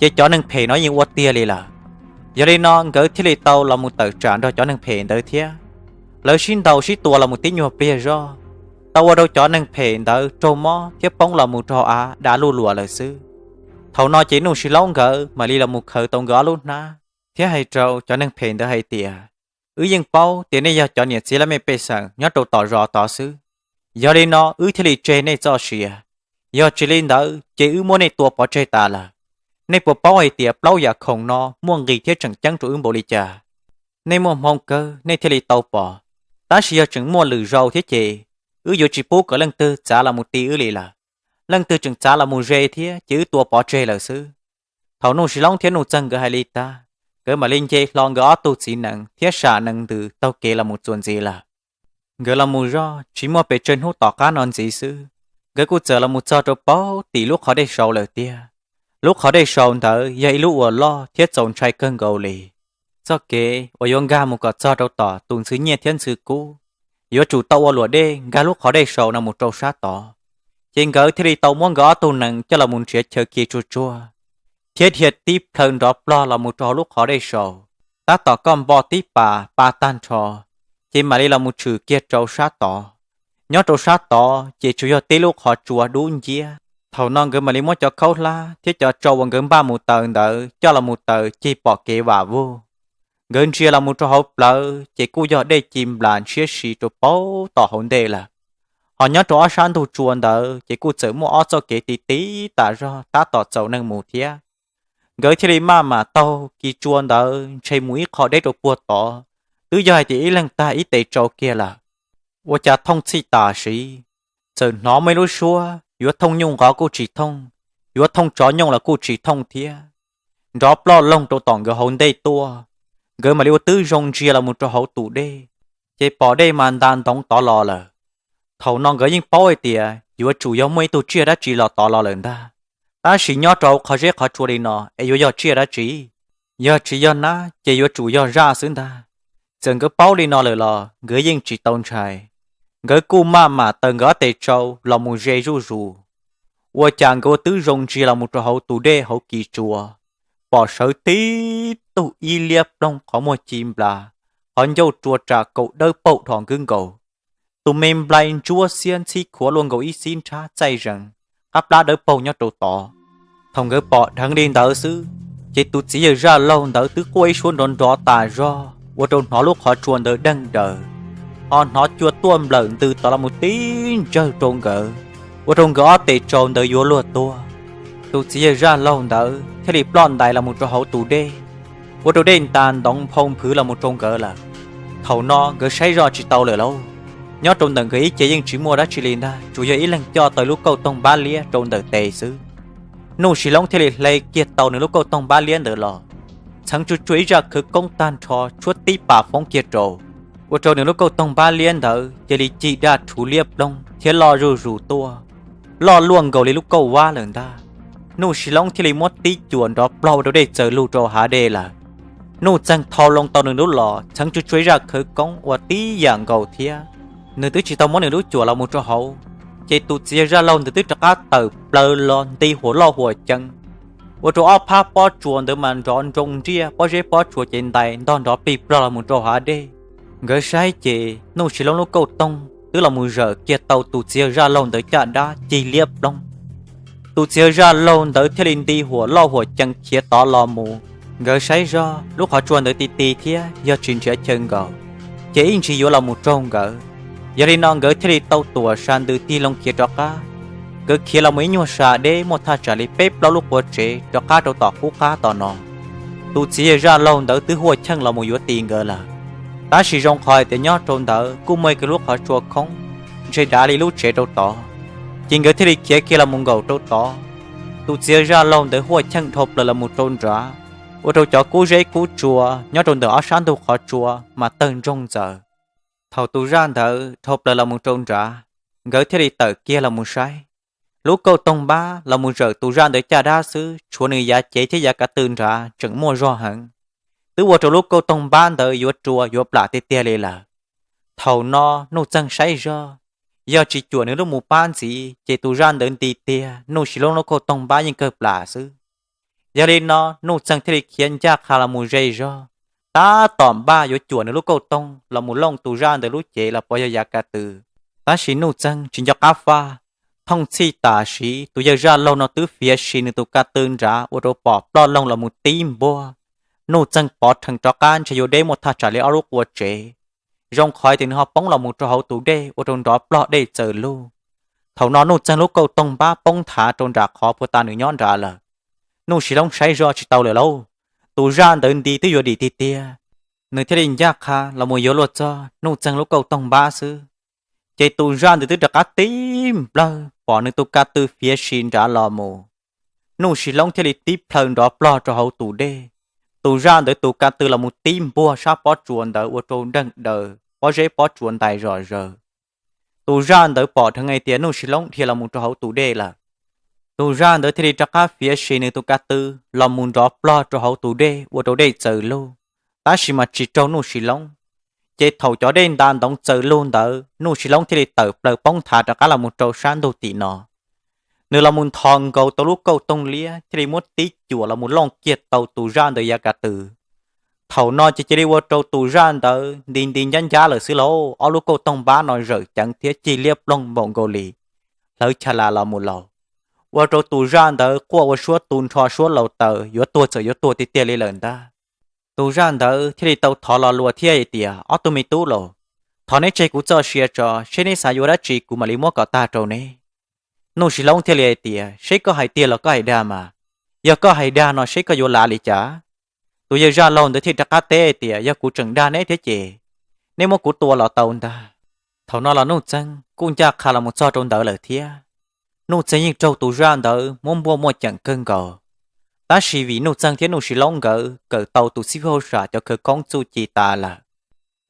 ces cov neeg phem no yeej ua tiag li lawm. Yog li no nkawd thiaj li tau los mus tawm tsam nrog cov neeg phem ntawd thiab. Lawv sib ntaus sib tua los mus tib nyuag pliag zoj, tau ua rau cov neeg phem ntawd raug mob thiab poob los mus rau av dav luj luas lawm xwb. Thaum no ces Nuj Sis Loob nkawd mam li los mus khaws tau nkawd ob lub hnab, thiab hais rau cov neeg phem ntawd hais tias, wb yeej paub tias nej yog cov niam txiv laj mej pej xeem nyob rau tom zos tod xwb, yog li no wb thiaj li tseg nej txoj sia. Yog tsis li ntawd ces wb muab nej tua pov tseg tas lawm. Nej puas paub hais tias plaub yam khoom no muaj nqis thiab tseem ceeb rau wb npaum li cas? Nej muaj hmoo kawg nej thiaj li tau pom. Tab sis yog tseem muaj lwm zaus thiab ces wb yuav tsis pub kom leej twg txav los mus ti wb li lawm. Leej twg tseem txav los mus ze thiab ces wb tua pov tseg lawm xwb. Thaum Nuj Sis Loob thiab Nuj Txeeg nkawd hais li tag, nkawd mam li nce hlo nkawd ob tug txiv nees thiab sam nees ntws taug kev los mus txuas ntxiv lawm. Nkawd los mus zoj tsis muaj pes tsawg hnub tom qab no ntxiv xwb, nkawd kuj txawm los mus txog rau paub tim lub qhov dej sau lawm tiag. Lub qhov dej sau ntawd yog ib lub uas loj thiab txaus ntshai kawg nkaus li. Txoj kev uas yuav nkag mus kom txog rau tom tus Ntxhw Nyiaj thiab Ntxhw Kub yuav tsum tau ua luam dej nkag lub qhov dej sau no mus rau sab tod. Ces nkawd thiaj li tau muab nkawd ob tug nees coj los mus nrhiav chaw kev tsuag tsuag, thiab dhia tib plhaw nrov plog los mus rau hauv lub qhov dej sau. Tab tom koj npo tib pas pa tag nrho, ces mam li los mus tshwm kiag rau sab tod. Nyob rau sab tod ces tsuas yog tib lub qhov tsua dub nciab. Thaum no nkawd mam li muab cov khaub hlab thiab cov tsau uas nkawd npaj mus taws ntawd coj los mus taws cig pom kev vam vug. Nkawd ntsia los mus rau hauv plawv ces kuj yog dej ci nplas ntshiab si rau paub tom hauv ntej lawm. Ho nyob rau ob sab ntug tsua ntawd ces kuj txawm muaj ob txoj kev ti ti tas zog tab tom txaus neeg mus thiab. Nkawd thiaj li maj mam taug kis tsua ntawd ntshe mus ib qho deb rau puag tod, twb yog hais tias ib leeg tag ib tes tsau kiag lawm. Ua cas thooj txhij tam sim, txawm hnov muaj ib lub suab yuav thooj nyuj nqov kuj tsis thooj, yuav thooj tsov nyooj los kuj tsis thooj thiab, nrov ploj loog rau tom nkawd hauv ntej tuaj. Nkawd mam li ua twb zoo ntsia los mus rau hauv tus dej, ces pom dej mas nta ntoov tod los lawm. Thaum no nkawd yeej paub hais tias yuav tsum yog muaj ib tug tsiaj dab tsi los tod los lawm ntag. Tab sis nyob rau hauv qhov zeb qhov tsua li no es yuav yog tsiaj dab tsi? Yog tsis yog nab ces yuav tsum yog zaj xwb ntag. Txawm nkawd paub li no lawm los nkawd yeej tsis tau ntshai. Nkawd kuj maj mam taws nkawd ob tes tsau los mus ze zuj zus. Ua cas nkawd ua twb zoo ntsia los mus rau hauv tus dej hauv kis tsua, pom sawv tib tug ib liab ploog qhov muag ci nplas, qhov ncauj rua ras kaum dawb paug dhos nkwb nkaus. Tus me nplai ntsuab xiab ntxhib khuav luaj nkaus ib xib nrhab txaij zees, qab plab dawb paug nyob rau tod. Thaum nkawd pom dheev li ntawd xwb, ces tus txiv yawg zaj laug ntawd twb quaj ib suab nrov nrov tas zog ua rau hnov lub qhov tsua ntawd deeg daws, ho hnov cua tuaj nplawm ntws tod los mus tib ntsawg rau nkawd, ua rau nkawd ob tes tsau ntawd yuav luag tuag. Tus txiv yawg zaj laug ntawd thiaj li ploj ntais los mus rau hauv tus dej, ua rau dej ntas ntoov nphau nphwv los mus rau nkawd lawm. Thaum no nkawd saib zoj tsis tau lawm lauj. Nyob rau ntawm nkawd ib ce yeej tsis muaj dab tsi li ntag, tsuas yog ib leeg coj tau lub kauj toog npab liab rau ntawm tes xwb. Nuj Sis Loob thiaj li hle kiag tau nws lub kauj toog npab liab ntawd los, txheev tsuj tsuag ib zaj khawv koob tag nrho tshuab tib pas foob kiag rau, ua rau nws lub kauj toog npab liab ntawd cia li cig daj rhuv liab ploog thiab loj zuj zus tuaj, loj luaj nkaus li lub kauj vab lawm ntag. Nuj Sis Loob thiaj li muab tib cuam nrov plog ua rau dej txawm lug rau hav dej lawm. Nuj Txeeg thau loo tau nws lub los txheev tsuj tsuag ib zaj khawv koob ua tib yam nkaus thiab. Nws twb tsis tau muab nws lub cuam los mus rau hauv, ces tus txiv yawg zaj laug ntawd twb rov qab tawm plaws los nti huam loj huam cees, ua rau ob phab pob tsuas ntawd mas nrov nroo nriaj, pob zeb pob tsuas ces ntais ntog nrov plig plog los mus rau hav dej. Nkawd saib ces Nuj Sis Loob lub kauj toog twb los mus zawm kiag tau tus txiv yawg zaj laug ntawd caj dab cig liab ploog. Tus txiv yawg zaj laug ntawd thiaj li nti huam loj huam cees khiav tod los mus. Nkawd saib zoj lub qhov tsua ntawd ti ti thiab yog tsis nrhiav chaw nkaum, ces ib ntsis yuav los mus raug nkawd. Yog li no nkawd thiaj li tau tuam sa ntws tig loo khiav rov qab. Nkawd khiav los mus ib nyuag sa deb muaj thaj tsam li peb plaub lub qua tsev rov qab rau tom qub qab tom no. Tus txiv yawg zaj laug ntawd twb huaj cheej los mus yuav ti nkawd lawm, tab sis zoo qhov hais tias nyob rau ntawd kuj muaj ib lub qhov tsua khoob ntshe dav li lub tsev rau tod, ces nkawd thiaj li khiav kiag los mus nkaum rau tod. Tus txiv yawg zaj laug ntawd huaj cheej dhau plaws los mus rau nrad, ua rau cov kub zeb kub tsua nyob rau ntawm ob sab ntug qhov tsua mas tawg ntsoog ntxaws. Thaum tus zaj ntawd dhau plaws los mus rau nrad, nkawd thiaj li tawm kiag los mus saib. Lub kauj toog npab los mus zawm tus zaj ntawd caj dab xwb, tshuav nws yav cev thiab yav kav tw nrad tseem muaj zog heev, twb ua rau lub kauj toog npab ntawd yuav rua yuav plam tiag tiag li lawm. Thaum no Nuj Txeeg saib zog, yog tsis cuam nws lub mus pab ntxiv ces tus zaj ntawd nti tiag Nuj Sis Loob lub kauj toog npab yeej kawg plam xwb. Yog li no Nuj Txeeg thiaj li khiav ncaj qha los mus ze zog, tab tom npaj yuav cuam nws lub kauj toog los mus looj tus zaj ntawd lub cev los puas yog yav kav tw. Tab sis Nuj Txeeg tsis nco qab faj, thooj txhij tam sim tus yawg zaj laug no twb fiav si nws tus kav tw nrad ua rau pom ploj loog los mus tib npuaj. Nuj Txeeg pov rhees rov qab ntshe yuav deb muaj thaj tsam li ob lub qua tsev. Zoo qhov tias nws ho poob los mus rau hauv tus dej ua rau nrov plog dej txawm lug. Thaum no Nuj Txeeg lub kauj toog npab poob nthav rau nram qhov puag ta nws nyob nrad lawm. Nuj Sis Loob saib zoj tsis tau lawm lauj, tus zaj ntawd nti twb yuav dim tiag tiag. Nws thiaj li ncaj qha los mus yuav luag txog Nuj Txeeg lub kauj toog npab xwb, ces tus zaj ntawd twb rov qab tib nplawg pom nws tus ka tw fiav si nrad los mus. Nuj Sis Loob thiaj li tib plhaw nrov plog rau hauv tus dej. Tus zaj ntawd tus ka tw los mus tib npuag sab pob tsuas ntawd ua rau deeg daws pob zeb pob tsuas ntais zom zaws. Tus zaj ntawd pom dheev hais tias Nuj Sis Loob dhia los mus rau hauv tus dej lawm. Tus zaj ntawd thiaj li rov qab fiav si nws tus ka tw los mus nrov plog rau hauv tus dej ua rau dej txawm lug, tab sis mas tsis raug Nuj Sis Loob. Ces thaum cov dej nta ntoov txawm lug ntawd, Nuj Sis Loob thiaj li tawm plaws poob nthav rov qab los mus rau sab ntug tim no. Nws los mus nthos nkaus tau lub kauj toog liab thiaj li muab tib cuam los mus looj kiag tau tus zaj ntawd yav ka tw. Thaum no ces cia li ua rau tus zaj ntawd nti nti ncab ncab lawm xwb lauj, ob lub kauj toog npab no zawm ceev thiab cig liab ploog npaum nkaus li hlawv cha las los mus laus, ua rau tus zaj ntawd quaj ua suab tu nrho suab laus taws yuav tuag txawm yuav tuag tiag tiag li lawm ntag. Tus zaj ntawd thiaj li tau thov lo lus thiab hais tias, Ob tug me tub laus, thov neb tseg kuv txoj sia tso, seb neb xav yuav dab tsi kuv mam li muab kom tag rau neb. Nuj Sis Loob thiaj li hais tias, Seb koj hais tiag los koj hais dag mas, yog koj hais dag no seb koj yuav lav li cas? Tus yawg zaj laug ntawd thiaj rov qab teb hais tias, Yog kuv tseem dag neb thiab ces neb muab kuv tua los tau ntag. Thaum no los Nuj Txeeg kuj ncaj qha los mus txog rau ntawd lawm thiab. Nuj Txeeg yeej raug tus zaj ntawd muab npuaj muaj ceem kawg nkaus, tab sis vim Nuj Txeeg thiab Nuj Sis Loob nkawd kawm tau tus xib hwb hauj sam cov khawv koob txuj ci tas lawm.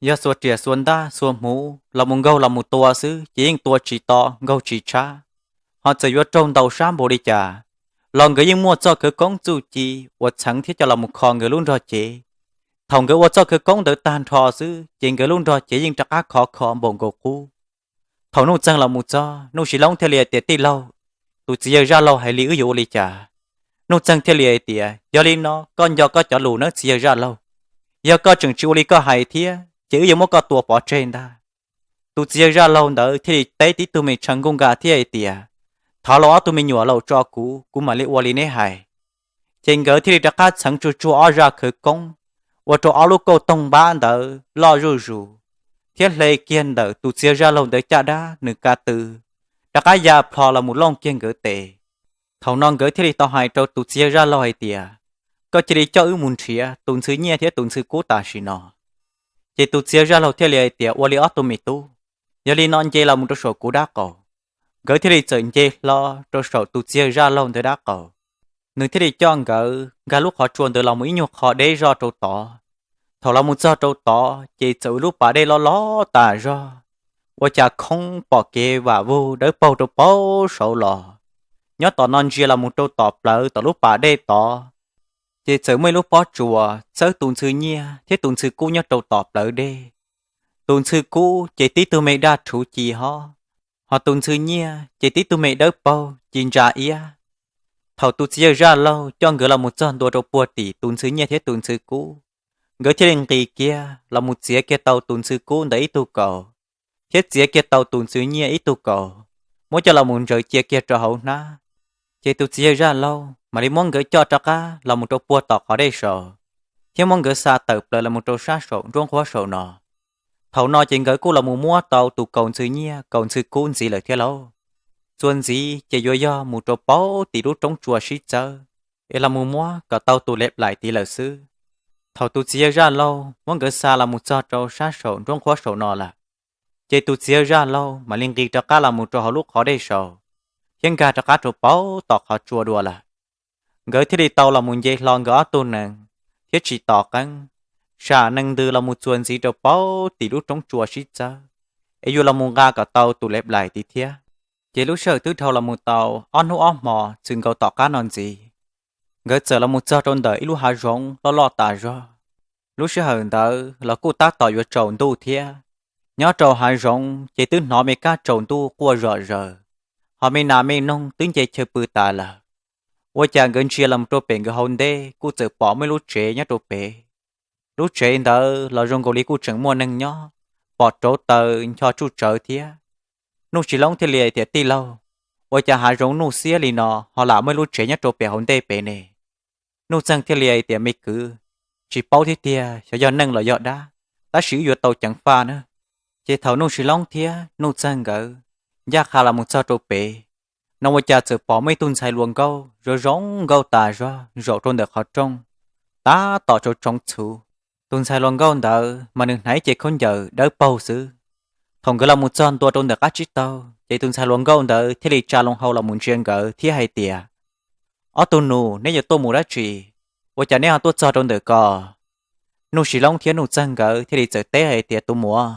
Yog xuas riam xuas ntaj xuas hmuv los mus nkaug los mus tua xwb ces yeej tua tsis to nkaug tsis tshab, ho txawm yuav raug ntaus sab npaum li cas los nkawd yeej muaj txoj khawv koob txuj ci uas txheev thiab coj los mus kho nkawd lub nrog cev. Thaum nkawd ua txoj khawv koob ntawd tag nrho xwb ces nkawd lub nrog cev yeej rov qab khov kho npaum nkaus qub. Thaum Nuj Txeeg los mus txog, Nuj Sis Loob thiaj li hais tias, Tij laug, tus txiv yawg zaj laug hais li wb yuav ua li cas? Nuj Txeeg thiaj li hais tias, Yog li no koj nco koj cov lus nawb txiv yawg zaj laug. Yog koj tseem tsis ua li koj hais thiab ces wb yuav muab koj tua pov tseg ntag. Tus txiv yawg zaj laug ntawd thiaj li teb tib tug me tshav nkuj nka thiab hais tias, Thov lauj ob tug me nyuam laus tso kuv, kuv mam li ua li neb hais. Ces nkawd thiaj li rov qab txheev tsuag tsuag ob zaj khawv koob, ua rau ob lub kauj toog npab ntawd loj zuj zus, thiab hle kiag ntawm tus txiv yawg zaj laug ntawd caj dab nws ka tw, rov qab ya plho los mus looj kiag nkawd tes. Thaum no nkawd thiaj li tau hais rau tus txiv yawg zaj laug hais tias, Koj cia li coj wb mus nrhiav tus ntxhw nyiaj thiab tus ntxhw kub tam sim no. Ces tus txiv yawg zaj laug thiaj li hais tias, Ua li ob tug me tub, yog li no nce los mus rau saum kuv dab qaum. Nkawd thiaj li txawm nce hlo rau saum tus txiv yawg zaj laug ntawd dab qaum. Nws thiaj li coj nkawd nkag lub qhov tsua ntawd los mus ib nyuag qho deb zoj rau tod. Thaum los mus txog rau tod ces txawm ua lub pas dej loj loj tas zog, ua cas khoob pom kev vam vug dawb paug rau paub saud los. Nyob tom no ntsia los mus rau tom plawv tom lub pas dej tod, ces txawm muaj ib lub pob tsuas txawb tus ntxhw nyiaj thiab tus ntxhw kub nyob rau tom plawv dej. Tus ntxhw kub ces tib tug me daj rhuv ci hob, ho tus ntxhw nyiaj ces tib tug me dawb paug ci ntsa iab. Thaum tus txiv yawg zaj laug coj nkawd los mus txog ntua rau puag tim tus ntxhw nyiaj thiab tus ntxhw kub, nkawd thiaj li nqis kiag los mus txiav kiag tau tus ntxhw kub ntawd ib tug kaus, thiab txiav kiag tau tus ntxhw nyiaj ib tug kaus, muab coj los mus ntsaws cia kiag rau hauv hnab. Ces tus txiv yawg zaj laug mam li muab nkawd coj rov qab los mus rau puag tom qhov dej saud, thiab muab nkawd xa tawm plaws los mus rau sab saum nruab nqhuab saum no. Thaum no ces nkawd kuj los mus muab tau tus kaus ntxhw nyiaj kaus ntxhw kub ntxiv lawm thiab lauj. Txuas ntxiv ces yuav yog mus rau paub tim lub roob tsua sib txawb, es los mus muab kom tau tus lev plaim tid lawm xwb. Thaum tus txiv yawg zaj laug muab nkawd xa los mus txog rau sab saum nruab nqhuab saum no lawm, ces tus txiv yawg zaj laug mam li nqis rov qab los mus rau hauv lub qhov dej saud, thiab nkag rov qab rau paub tom qhov tsua dua lawm. Nkawd thiaj li tau los mus nce hlo nkawd ob tug nees, thiab tsis tos qeeb, sam nees ntws los mus txuas ntxiv rau paub tim lub roob tsua sib txawb, es yuav los mus nqa kom tau tus lev plaim tid thiab. Ces lub sij hawm twb dhau los mus tau ob hnub ob hmo txwm nkaus tom qab no ntxiv, nkawd txawm los mus txog rau ntawm ib lub hav zoov loj loj tas zog. Lub sij hawm ntawd los kuj tab tom yuav tsaus ntuj thiab. Nyob rau hav zoov ces twb hnov me kab tsaus ntuj quaj zom zaws, ho me nas me noog twb nce chaw pw tas lawm. Ua cas nkawd ntsia los rau pem nkawd hauv ntej kuj txawm pom muaj ib lub tsev nyob rau pem. Lub tsev ntawd los zoo nkaus li kuj tseem muaj neeg nyob, pom rauv taws ncho tsuj tsawv thiab. Nuj Sis Loob thiaj li hais tias, Tij laug, ua cas hav zoov nuj xiab li no ho lam muaj ib lub tsev nyob rau pem hauv ntej pem ne? Nuj Txeeg thiaj li hais tias, Me kwv, tsis paub thiab tiag xyov yog neeg los yog dab, tab sis wb yuav tau ceev faj na. Ces thaum Nuj Sis Loob thiab Nuj Txeeg nkawd ncaj qha los mus txog rau pem no, ua cas txawm pom muaj ib tug ntxhais hluas nkauj zoo zoo nkauj tas zog zaum rau ntawm qhov rooj, tab tom tsoov tsoov txhuv. Tus ntxhais hluas nkauj ntawd mas nws hnav ib cev khaub ncaws dawb paug xwb. Thaum nkawd los mus txog ntua rau ntawm qab tsib taug ces tus ntxhais hluas nkauj ntawd thiaj li tsa loo hau los mus ntsia nkawd thiab hais tias, Ob tug nus, neb yuav tuaj mus dab tsi? Ua cas neb ho tuaj txog rau ntawm ko? Nuj Sis Loob thiab Nuj Txeeg nkawd thiaj li txawm teb hais tias, Tus muam,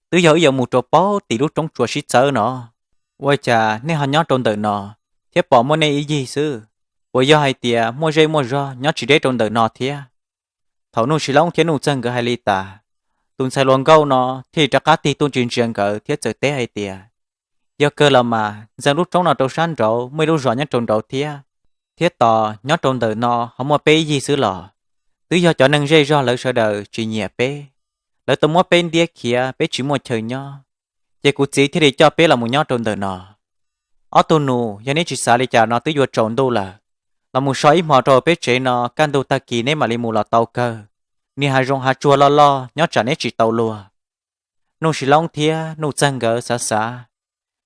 twb yog wb yuav mus rau paub tim lub roob tsua sib txawb no, ua cas nej ho nyob rau ntawm no thiab pom muaj nej ib yig xwb? Puas yog hais tias muaj zej muaj zog nyob tsis deb rau ntawm no thiab? Thaum Nuj Sis Loob thiab Nuj Txeeg nkawd hais li tas, tus ntxhais hluas nkauj no thiaj li rov qab tig tuaj ntsia ntsia nkawd thiab txawm teb hais tias, Yog kawg los mas, ntxeev lub roob no rau sab nraud muaj ib lub zos nyob rau nraud thiab, thiab tos nyob rau ntawm no ho muaj peb ib yig xwb los? Twb yog cov neeg zej zog lawv sawv daws tsis nyiam peb, lawv tau muab peb ntiab khiav, peb tsis muaj chaw nyob, ces kuv txiv thiaj li coj peb los mus nyob rau ntawm no. Ob tug nus, yog neb tsis xav li cas no twb yuav tsaus ntuj lawm, los mus so ib hmo rau peb tsev no, kaj ntug tag kis neb mam li mus los tau kawg. Niag hav zoov hav tsuag loj loj nyob tsam neb tsis tau luag. Nuj Sis Loob thiab Nuj Txeeg nkawd xav xav,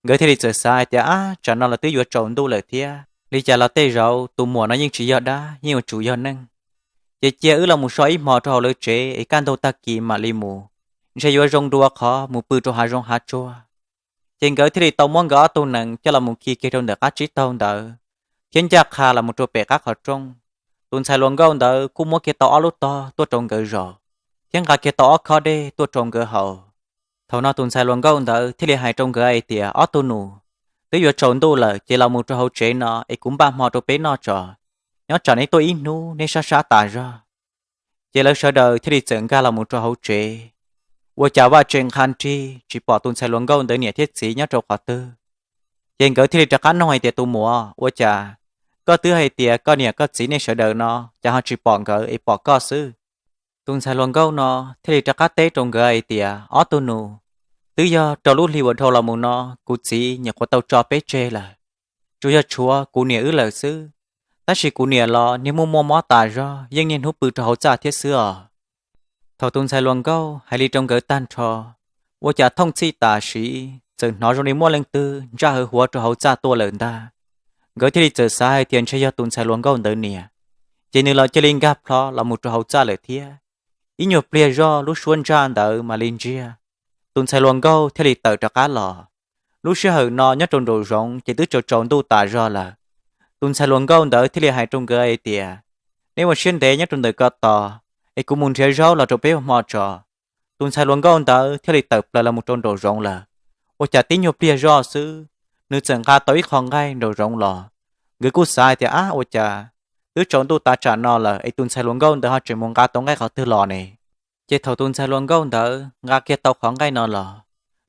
nkawd thiaj li txawm xav hais tias, Ab, tsam no los twb yuav tsaus ntuj lawm thiab, li cas los tej zaum tus muam no yeej tsis yog dab, yeej yuav tsum yog neeg. Ces cia wb los mus so ib hmo rau hauv lawv tsev es kaj ntug tag kis mam li mus, ntshe yuav zoo dua qhov mus pw rau hav zoov hav tsuag. Ces nkawd thiaj li tau muab nkawd ob tug nees coj los mus khi kiag rau ntawm qab tsib taug ntawd, thiab ncaj qha los mus rau pem qab qhov rooj. Tus ntxhais hluas nkauj ntawd kuj muab kiag tau ob lub tog tuaj rau nkawd zaum, thiab nqa kiag tau ob khob dej tuaj rau nkawd haus. Thaum no tus ntxhais hluas nkauj ntawd thiaj li hais rau nkawd hais tias, Ob tug nus, twb yuav tsaus ntuj lawm ces los mus rau hauv tsev no es kuv npaj hmo rau peb noj tso, nyob tsam neb tuaj ib hnub neb sab sab tas zog. Ces lawv sawv daws thiaj li txawm nkag los mus rau hauv tsev. Ua cas vaj tse nqha nrig tsis pom tus ntxhais hluas nkauj ntawd niam thiab txiv nyob rau qhov twg. Ces nkawd thiaj li rov qab noog hais tias, Tus muam, ua cas koj twb hais tias koj niam koj txiv nej sawv daws no, cas ho tsis pom nkawd es pom koj xwb? Tus ntxhais hluas nkauj no thiaj li rov qab teb rau nkawd hais tias, Ob tug nus, twb yog rau lub hli uas dhau los mus no kuv txiv nyuam qhuav tau tso peb tseg lawm, tsuas yog tshuav kuv niam wb lawm xwb. Tab sis kuv niam los niag muaj muaj mob tas zog, yeej niaj hnub pw rau hauv txaj thiab xwb os. Thaum tus ntxhais hluas nkauj hais li rau nkawd tag nrho, ua cas thooj txhij tam sim txawm hnov zoo li muaj leej twg ntsaj hawv huav rau hauv txaj tuaj lawm ntag. Nkawd thiaj li txawm xav hais tias ntshe yog tus ntxhais hluas nkauj ntawd niam, ces nws los cia li nkag plho los mus rau hauv txaj lawm thiab. Ib nyuag pliag zoj lub suab ntsaj ntawd mam li ntsiag, tus ntxhais hluas nkauj thiaj li tawm rov qab los. Lub sij hawm no nyob rau nraum zoov ces twb tsaus tsaus ntuj tas zog lawm. Tus ntxhais hluas nkauj ntawd thiaj li hais rau nkawd hais tias, Neb ua siab ntev nyob rau ntawm ko tos, es kuv mus nrhiav zaub los rau peb ua hmo tso. Tus ntxhais hluas nkauj ntawd thiaj li tawm plaws los mus rau nraum zoov lawm. Ua cas tib nyuag pliag zoj xwb, nws txawm nqa tau ib qho nqaij nraum zoov los. Nkawd kuj xav hais tias, Ab, ua cas twb tsaus ntuj tav tsam no lawm es tus ntxhais hluas nkauj ntawd ho tseem mus nqa tau nqaij qhov twg los ne? Ces thaum tus ntxhais hluas nkauj ntawd nqa kiag tau qhov nqaij no los,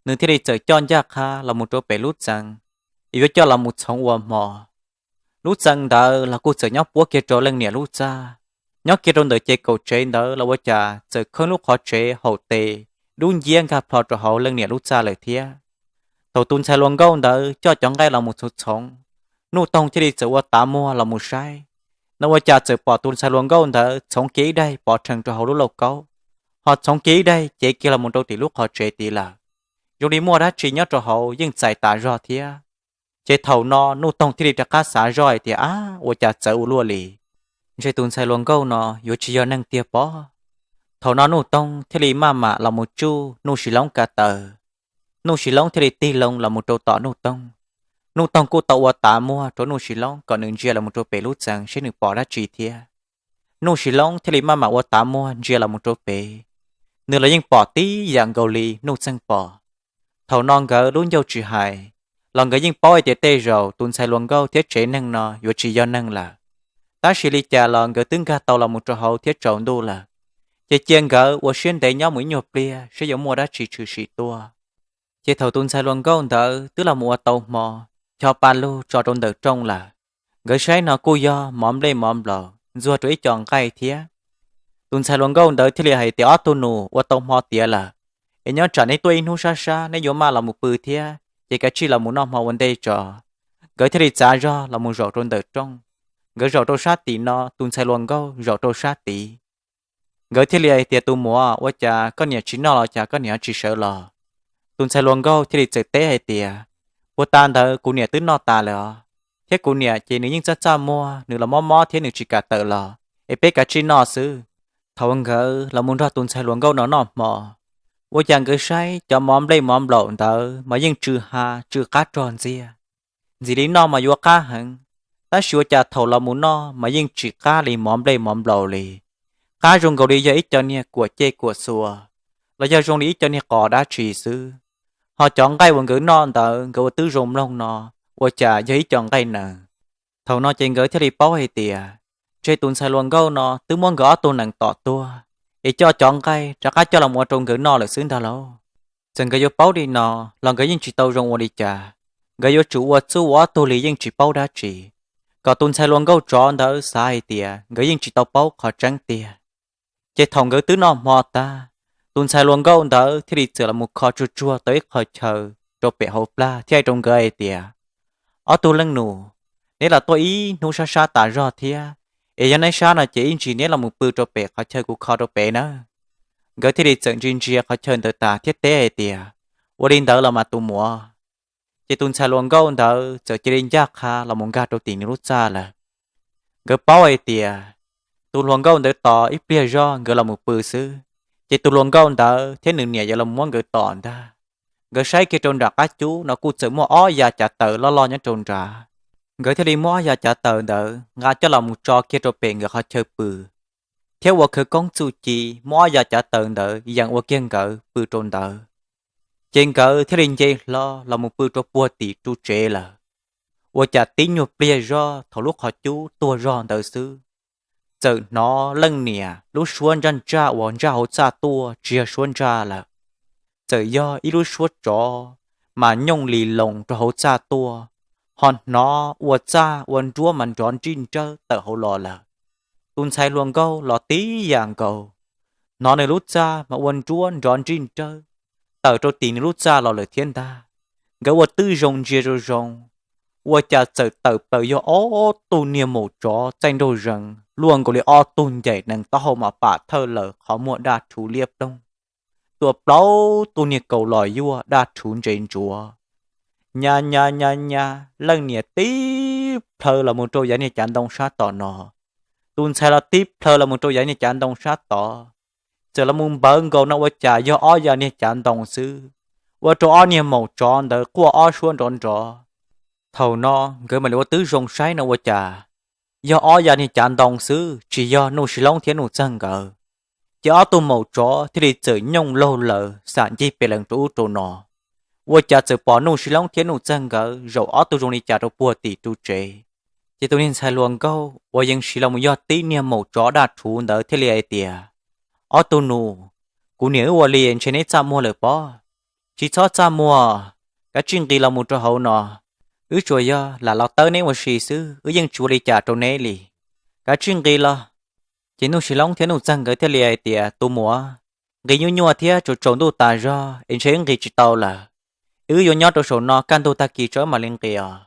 nws thiaj li txawm coj ncaj qha los mus rau pem lub txee, es yuav coj los mus txhoov ua hmo. Lub txee ntawd los kuj txawm nyob puab kiag rau leej niam lub txaj. Nyob kiag rau ntawm ces kaum tsev ntawd los ua cas txawm khawb lub qhov tsev haum tes dub nciab nkag plho rau hauv leej niam lub txaj lawm thiab. Thaum tus ntxhais hluas nkauj ntawd coj cov nqaij los mus txhoov txhoov, Nuj Toog thiaj li txawm ua tav muag los mus saib, no ua cas txawm pom tus ntxhais hluas nkauj ntawd txhoov kiag ib daig pov rhees rau hauv lub lauj kaub, ho txhoov kiag ib daig cev kiag los mus rau tim lub qhov tsev tid lawm. Zoo li muaj dab tsi nyob rau hauv yeej txais tas zog thiab. Ces thaum no Nuj Toog thiaj li rov qab xav zoj hais tias, Ab, ua cas txawv ua luaj li, ntshe tus ntxhais hluas nkauj no yuav tsis yog neeg tiag pob. Thaum no Nuj Toog thiaj li maj mam los mus tsuj Nuj Sis Loob ka taw. Nuj Sis Loob thiaj li tig loo los mus rau tom Nuj Toog. Nuj Toog kuj tau ua tav muag rau Nuj Sis Loob kom nws ntsia los mus rau pem lub txee seb nws pom dab tsi thiab. Nuj Sis Loob thiaj li maj mam ua tav muag ntsia los mus rau pem. Nws los yeej pom tib yam nkaus li Nuj Txeeg pom. Thaum no nkawd lub ncauj tsis hais, los nkawd yeej paub hais tias tej zaum tus ntxhais hluas nkauj thiab tsev neeg no yuav tsis yog neeg lawm. Tab sis li cas los nkawd twb nkag tau los mus rau hauv thiab tsaus ntuj lawm, ces cia nkawd ua siab ntev nyob mus ib nyuag pliag seb yuav muaj dab tsi tshwm sim tuaj. Ces thaum tus ntxhais hluas nkauj ntawd twb los mus ua tau hmo, cho pa lug tso rau ntawm rooj lawm, nkawd saib no kuj yog mov nplej mov nplaum ntxuag rau ib co nqaij thiab. Tus ntxhais hluas nkauj ntawd thiaj li hais tias, Ob tug nus, ua tau hmo tiav lawm, es nyob tsam neb tuaj ib hnub sab sab neb yuav maj los mus pw thiab, ces kav tsij los mus noj hmo ua ntej tso. Nkawd thiaj li txav zog los mus zaum rau ntawm rooj. Nkawd zaum rau sab tim no, tus ntxhais hluas nkauj zaum rau sab tid. Nkawd thiaj li hais tias, Tus muam, ua cas koj niam tsis noj los cas koj niam tsis sawv los? Tus ntxhais hluas nkauj thiaj li txawm teb hais tias, Puag ta ntawd kuv niam twb noj tas lawm os, thiab kuv niam ces nws yeej txaj txaj muag, nws los mob mob thiab nws tsis kam tawm los, es peb kav tsij noj xwb. Thaum nkawd los mus nrog tus ntxhais hluas nkauj no noj hmo, ua cas nkawd saib cov mov nplej mov nplaum ntawd mas yeej tsw ha tsw qab rog ntxiag. Ntxim li noj mas yuav qab heev, tab sis ua cas thaum los mus noj mas yeej tsis qab li mov nplej mov nplaum li. Qab zoo nkaus li yog ib co niag kuam cej kuam xua, los yog zoo li ib co niag qos dab tsi xwb. Ho cov nqaij uas nkawd noj ntawd nkawd ua twb zoo mloog no, ua cas yog ib co nqaij nees. Thaum no ces nkawd thiaj li paub hais tias, ntshe tus ntxhais hluas nkauj no twb muab nkawd ob tug nees tom tuag, es coj cov nqaij rov qab coj los ua rau nkawd noj lawm xwb ntag lauj. Txawm nkawd yuav paub li no los nkawd yeej tsis tau zoo ua li cas. Nkawd yuav tsum ua txuj ua ob tug li yeej tsis paub dab tsi, kom tus ntxhais hluas nkauj tsov ntawd xav hais tias nkawd yeej tsis tau paub qhov tseeb tiag. Ces thaum nkawd twb noj hmo tag, tus ntxhais hluas nkauj ntawd thiaj li txawm los mus kho tsuag tsuag tau ib qho chaw rau pem hauv plag thiab hais rau nkawd hais tias, ob tug leej nus, neb los tuaj ib hnub sab sab tas zog thiab, es yog neb sab no ces ib ntsis neb los mus pw rau pem qhov chaw kuv kho rau pem nawb. Nkawd thiaj li txawm ntsia ntsia qhov chaw ntawd tas thiab teb hais tias, ua li ntawd los mas tus muam. Ces tus ntxhais hluas nkauj ntawd txawm cia li ncaj qha los mus nkag rau tim nws lub txaj lawm. Nkawd paub hais tias tus hluas nkauj ntawd tos ib pliag zog nkawd los mus pw xwb, ces tus hluas nkauj ntawd thiab nws niam yuav los muab nkawd tom ntag. Nkawd saib kiag rau nram qab cub no kuj txawm muaj ob yav cav taws loj loj nyob rau nrad. Nkawd thiaj li muab ob yav cav taws ntawd nqa coj los mus tso kiag rau pem nkawd qhov chaw pw, thiab ua khawv koob txuj ci muab ob yav cav taws ntawd yees ua kiag nkawd pw rau ntawd. Ces nkawd thiaj li nce hlo los mus pw rau puag tim ru tsev lawm. Ua cas tib nyuag pliag zog thaum lub qhov cub tuag zog ntawd xwb, txawm hnov leej niam lub suab ntsaj ntsaj uas ntsaj hauv txaj tuaj tsis yog suab ntsaj lawm, txawm yog ib lub suab tsov mas nyooj li loos rau hauv txaj tuaj, ho hnov ua txaj ua nruab mas nrov nrij nrawb tawm hauv los lawm. Tus ntxhais hluas nkauj los tib yam nkaus, hnov nws lub txaj mas ua nruab nrov nrij nrawb tawm rau tim nws lub txaj los lawm thiab ntag. Nkawd ua twb zoo ntsia zoo zoo, ua cas txawm tawm plaws yog ob tug niag maum tsov txaij nraug zees luaj nkaus li ob tug ncaim nees taub hau mas pam thawj lawm qhov muag daj rhuv liab ploog, tuaj plaub tug niag kaus los yuaj daj rhuv ntse ntsuav. Nyab nyab nyab nyab, leej niam tib plhaw los mus rau yav niag cav ntoo sab tom no, tus ntxhais los tib plhaw los mus rau yav niag cav ntoo sab tod, txawm los mus npawv nkaus no ua cas yog ob yav niag cav ntoo xwb, ua rau ob niag maum tsov ntawd quaj ob suab nrov nrov. Thaum no nkawd mam li ua twb zoo saib no ua cas yog ob yav niag cav ntoo xwb tsis yog Nuj Sis Loob thiab Nuj Txeeg nkawd. Ces ob tug maum tsov thiaj li txawm nyooj laug laws xam ncig pes lees rau ub rau no, ua cas txawm pom Nuj Sis Loob thiab Nuj Txeeg nkawd zaum ob tug zoo li cas rau puag tim ru tsev. Ces tus niag ntxhais hluas nkauj uas yeej siv los mus yog tib niag maum tsov daj rhuv ntawd thiaj li hais tias, ob tug nus, kuv niam wb ua li ntshe neb txaj muag lawm pob. Tsis txhob txaj muag, kav tsij nqis los mus rau hauv no, wb tsuas yog lam los tawb neb ua si xwb, wb yeej tsis ua li cas rau neb li. Kav tsij nqis los. Ces Nuj Sis Loob thiab Nuj Txeeg nkawd thiaj li hais tias, tus muam, nqis nyuaj nyuaj thiab tsaus tsaus ntuj tas zog es ntshe wb nqis tsis tau lawm, wb yuav nyob rau saum no kaj ntug tag kis tso wb mam li nqis os.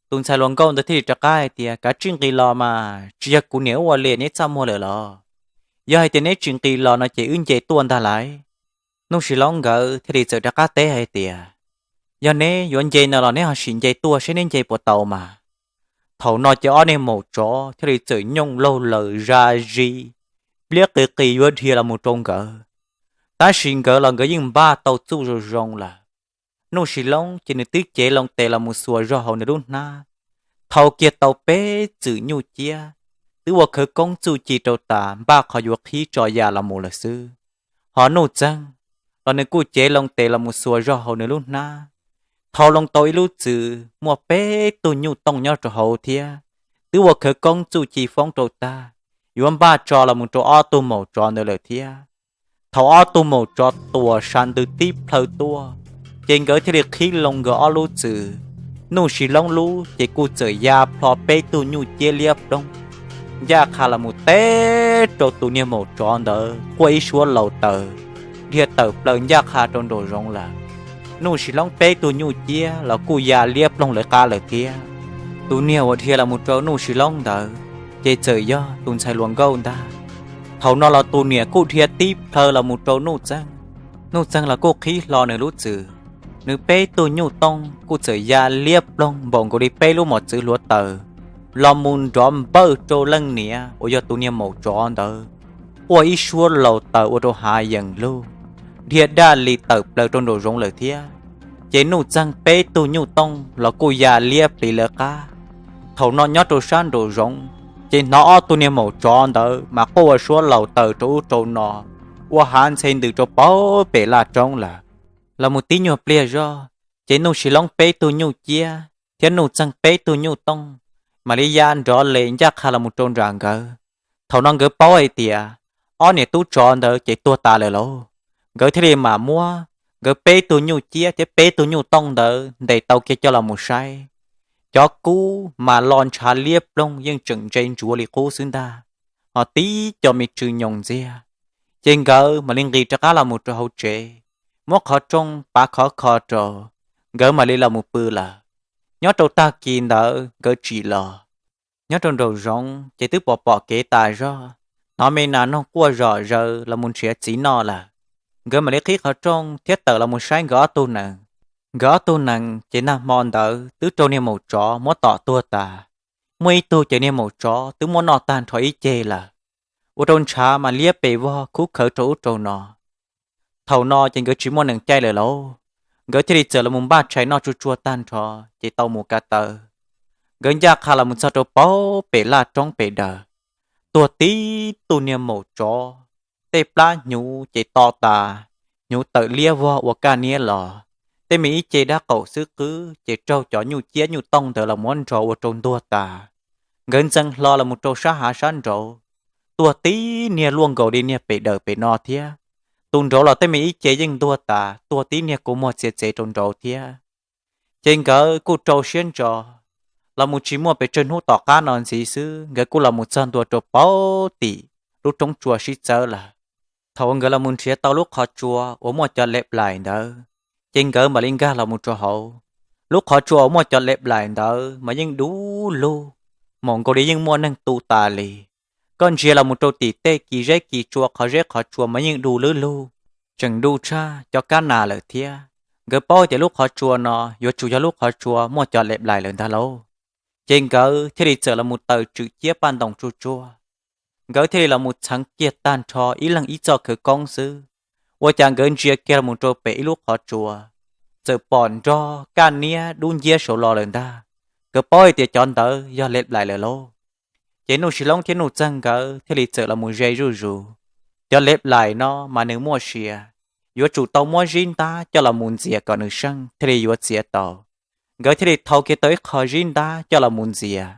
Tus ntxhais hluas nkauj ntawd thiaj li rov qab hais tias, kav tsij nqis los mas, tsis yog kuv niam wb ua li neb txaj muag lawm los? Yog hais tias neb tsis nqis los no ces wb nce tuaj ntag lauj. Nuj Sis Loob nkawd thiaj li txawm rov qab teb hais tias, yog neb yuav nce no los neb ho sim nce tuaj seb neb nce puas tau mas. Thaum no ces ob niag maum tsov thiaj li txawm nyooj laug laws zaj zis, npliab qis qis yuav dhia los mus rau nkawd. Tab sis nkawd los nkawd yeej npaj tau txuj zoo zoo lawm. Nuj Sis Loob ces nws twb cev loo tes los mus xuas zog hauv nws lub hnab, thau kiag tau peb txwm nyuj ciab, twb ua khawv koob txuj ci rau tas npaj qhov yuav qhib tso ya los mus lawm xwb. Ho Nuj Txeeg los nws kuj cev loo tes los mus xuas zog hauv nws lub hnab, thau loo tau ib lub txwm muaj peb tug nyuj tooj nyob rau hauv thiab, twb ua khawv koob txuj ci foob rau tag, yuav npaj tso los mus rau ob tug maum tsov ntawd lawm thiab. Thaum ob tug maum tsov tuam sa ntws tib plhaw tuaj, ces nkawd thiaj li qhib loo nkawd ob lub txwm. Nuj Sis Loob lub ces kuj txawm ya plho peb tug nyuj ciab liab ploog, ncaj qha los mus teb rau tus niag maum tsov ntawd quaj ib suab laus taws, dhia tawm plaws ncaj qha rau nraum zoov lawm. Nuj Sis Loob peb tug nyuj ciab los kuj ya liab ploog lawv qab lawm thiab. Tus niag uas dhia los mus rau Nuj Sis Loob ntawd ces txawm yog tus ntxhais hluas nkauj ntag. Thaum no los tus niam kuj dhia tib plhaw los mus rau Nuj Txeeg. Nuj Txeeg los kuj qhib hlo nws lub txwm, nws peb tug nyuj tooj kuj txawm ya liab ploog npaum nkaus li peb lub mos txwv hluav taws los mus nrov npawj rau leej niam uas yog tus niag maum tsov ntawd. quaj ib suab laus taws ua rau hav yees lug, dhia daj li tawm plaws rau nraum zoov lawm thiab. Ces Nuj Txeeg peb tug nyuj tooj los kuj ya liab pliv lawv qab. Thaum no nyob rau sab nraum zoov, ces hnov ob tug niag maum tsov ntawd mas quaj ua suab laus taws rau ub rau no, ua hav ntxhe ntws rau pem laj roob lawm. Los mus tib nyuag pliag zog, ces Nuj Sis Loob peb tug nyuj ciab thiab Nuj Txeeg peb tug nyuj tooj mam li ya nrov li ncaj qha los mus rau nram nkawd. Thaum no nkawd paub hais tias ob niam tub tsov ntawd ces tuag tas lawm lauj. Nkawd thiaj li mam muab nkawd peb tug nyuj ciab thiab peb tug nyuj tooj ntawd ntes tau kiag coj los mus saib. Cov kub mas lo ntshav liab ploog yeej tseem ntse ntsuav li qub xwb ntag, ho tib co me tsw nyoos ntxiag. Ces nkawd mam li nqis rov qab los mus rau hauv tsev, muab qhov rooj pav khov kho rau, nkawd mam li los mus pw lawm. Nyob rau tag kis ntawd nkawd tsim los, nyob rau nraum zoov ces twb pom pom kev tas zog, hnov me nas noog quaj zom zaws los mus nrhiav txiv noj lawm. Nkawd mam li qhib qhov rooj thiab tawm los mus saib nkawd ob tug nees. Nkawd ob tug nees ces nag hmo ntawd twb raug niag maum tsov muab tom tuag tas. Muaj ib tug ces niag maum tsov twb muab noj tag nrho ib ceg lawm, ua rau ntshav mas liab pes vog khub khawv rau ub rau no. Thaum no ces nkawd tsis muaj nees caij lawm lauj, nkawd thiaj li txawm los mus npaj tshais noj tsuag tsuag tag nrho ces tau mus ko taw. Nkawd ncaj qha los mus txog rau pem laj roob pem daws, tuag tib tug niag maum tsov, tej plab hnyuv ces to tas, hnyuv tawm liab vog ua kaj niab los, tej me ib ce dab qaum xwb qwb ces raug cov nyuj ciab nyuj tooj ntawd los muab nrog ua rau ntuag tas. Nkawd ntxeev hlo los mus rau sab hav sab nraud, tuag tib niag luaj nkaus li niag pem daws pem no thiab. Tus nraud los tej me ib ce yeej ntuag tas, tuag tib niag kua muag txiav txev rau nraud thiab. Ces nkawd kuj rau siab ntso los mus tsis muaj pes tsawg hnub tom qab no ntxiv xwb, nkawd kuj los mus txog ntua rau pem tim lub roob tsua sib txawb lawm. Thaum uas nkawd los mus nrhiav tau lub qhov tsua uas muaj cov lev plaim ntawd, ces nkawd mam li nkag los mus rau hauv. Lub qhov tsua uas muaj cov lev plaim ntawd mas yeej du lug, maum nkaus li yeej muaj neeg tu tas li. Koj ntsia los mus rau tim tej kis zeb kis tsua qhov zeb qhov tsua mas yeej du lug lug, tseem du tshaj cov kab nas lawm thiab. Nkawd paub tias lub qhov tsua no yuav tsum yog lub qhov tsua muaj cov lev plaim lawm ntag lauj. Ces nkawd thiaj li txawm los mus taws tswm ciab paj ntoos tsuag tsuag. Nkawd thiaj li los mus txheev kiag tag nrho ib leeg ib txoj khawv koob xwb. Ua cas nkawd ntsia kiag los mus rau pem ib lub qhov tsua, txawm pom nrog kaj niab dub nciab saud los lawm ntag. Nkawd paub hais tias cov ntawd yog lev plaim lawm lauj. Ces Nuj Sis Loob thiab Nuj Txeeg nkawd thiaj li txawm los mus ze zuj zus. Cov lev plaim no mas nws muaj sia, yuav tsum tau muab zib ntab coj los mus ntxias kom nws seej thiaj li yuav txiav tau. Nkawd thiaj li thau kiag tau ib qho zib ntab coj los mus ntxias.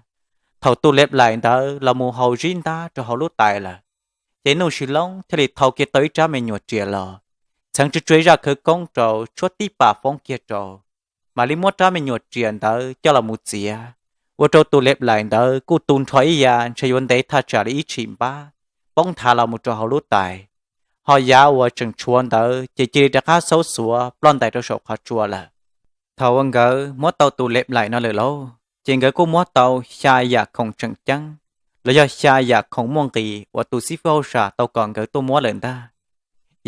Thaum tus lev plaim ntawd los mus haus zib ntab rau hauv lub tais lawm, ces Nuj Sis Loob thiaj li thau kiag tau ib rab me nyuam riam los, txheev tsuag tsuag zaj khawv koob rau, tshuab tib pam foob kiag rau, mam li muab rab me nyuam riam ntawd coj los mus txiav, ua rau tus lev plaim ntawd kuj tu nrho ib yav ntshe yuav ntev thaj tsam li ib tshim npab, poob nthav los mus rau hauv lub tais. Ho yav uas tseem tshuav ntawd ces cia li rov qab xaub xuav ploj ntais rau saum qhov tsua lawm. Thaum uas nkawd muab tau tus lev plaim no lawm lauj, ces nkawd kuj muab tau xya yam khoom tseem ceeb, los yog xya yam khoom muaj nqis uas tus xib fwb hauj sam tau kom nkawd tuaj muab lawm ntag.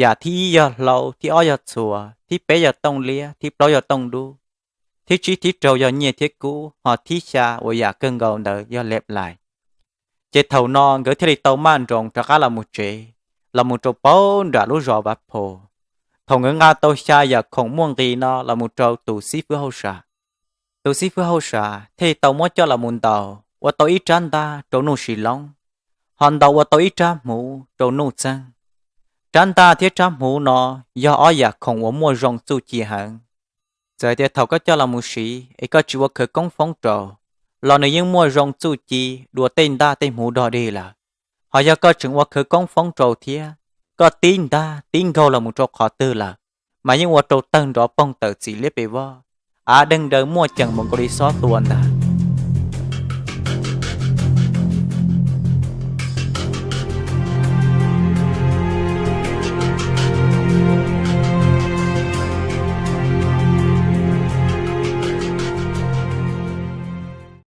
Yam thib ib yog hlau, thib ob yog txhuas, thib peb yog tooj liab, thib plaub yog tooj dub, thib tsib thib rau yog nyiaj thiab kub, ho thib xya uas yam kawg nkaus ntawd yog lev plaim. Ces thaum no nkawd thiaj li tau maj nroos rov qab los mus tsev, los mus rau pem nram lub zos Vav Phos. Thaum nkawd nqa tau xya yam khoom muaj nqis no los mus rau tus xib fwb hauj sam, tus xib fwb hauj sam thiaj li tau muab coj los mus ntaus ua tau ib rab ntaj rau Nuj Sis Loob, ho ntaus ua tau ib rab hmuv rau Nuj Txeeg. Rab ntaj thiab rab hmuv no yog ob yam khoom uas muaj zoo txuj ci heev. Txawm tias thaum koj coj los mus siv es koj tsis ua khawv koob foob rau, los nws yeej muaj zoo txuj ci dua tej ntaj tej hmuv dog dig lawm. Ho yog koj tseem ua khawv koob foob rau thiab, koj tib ntaj tib nkaug los mus rau qhov twg lawm, mas yeej ua rau tawg nrov poog tawm txim liab pes vog, av deeg daws muaj ceem mus nkaus li xob tua ntag.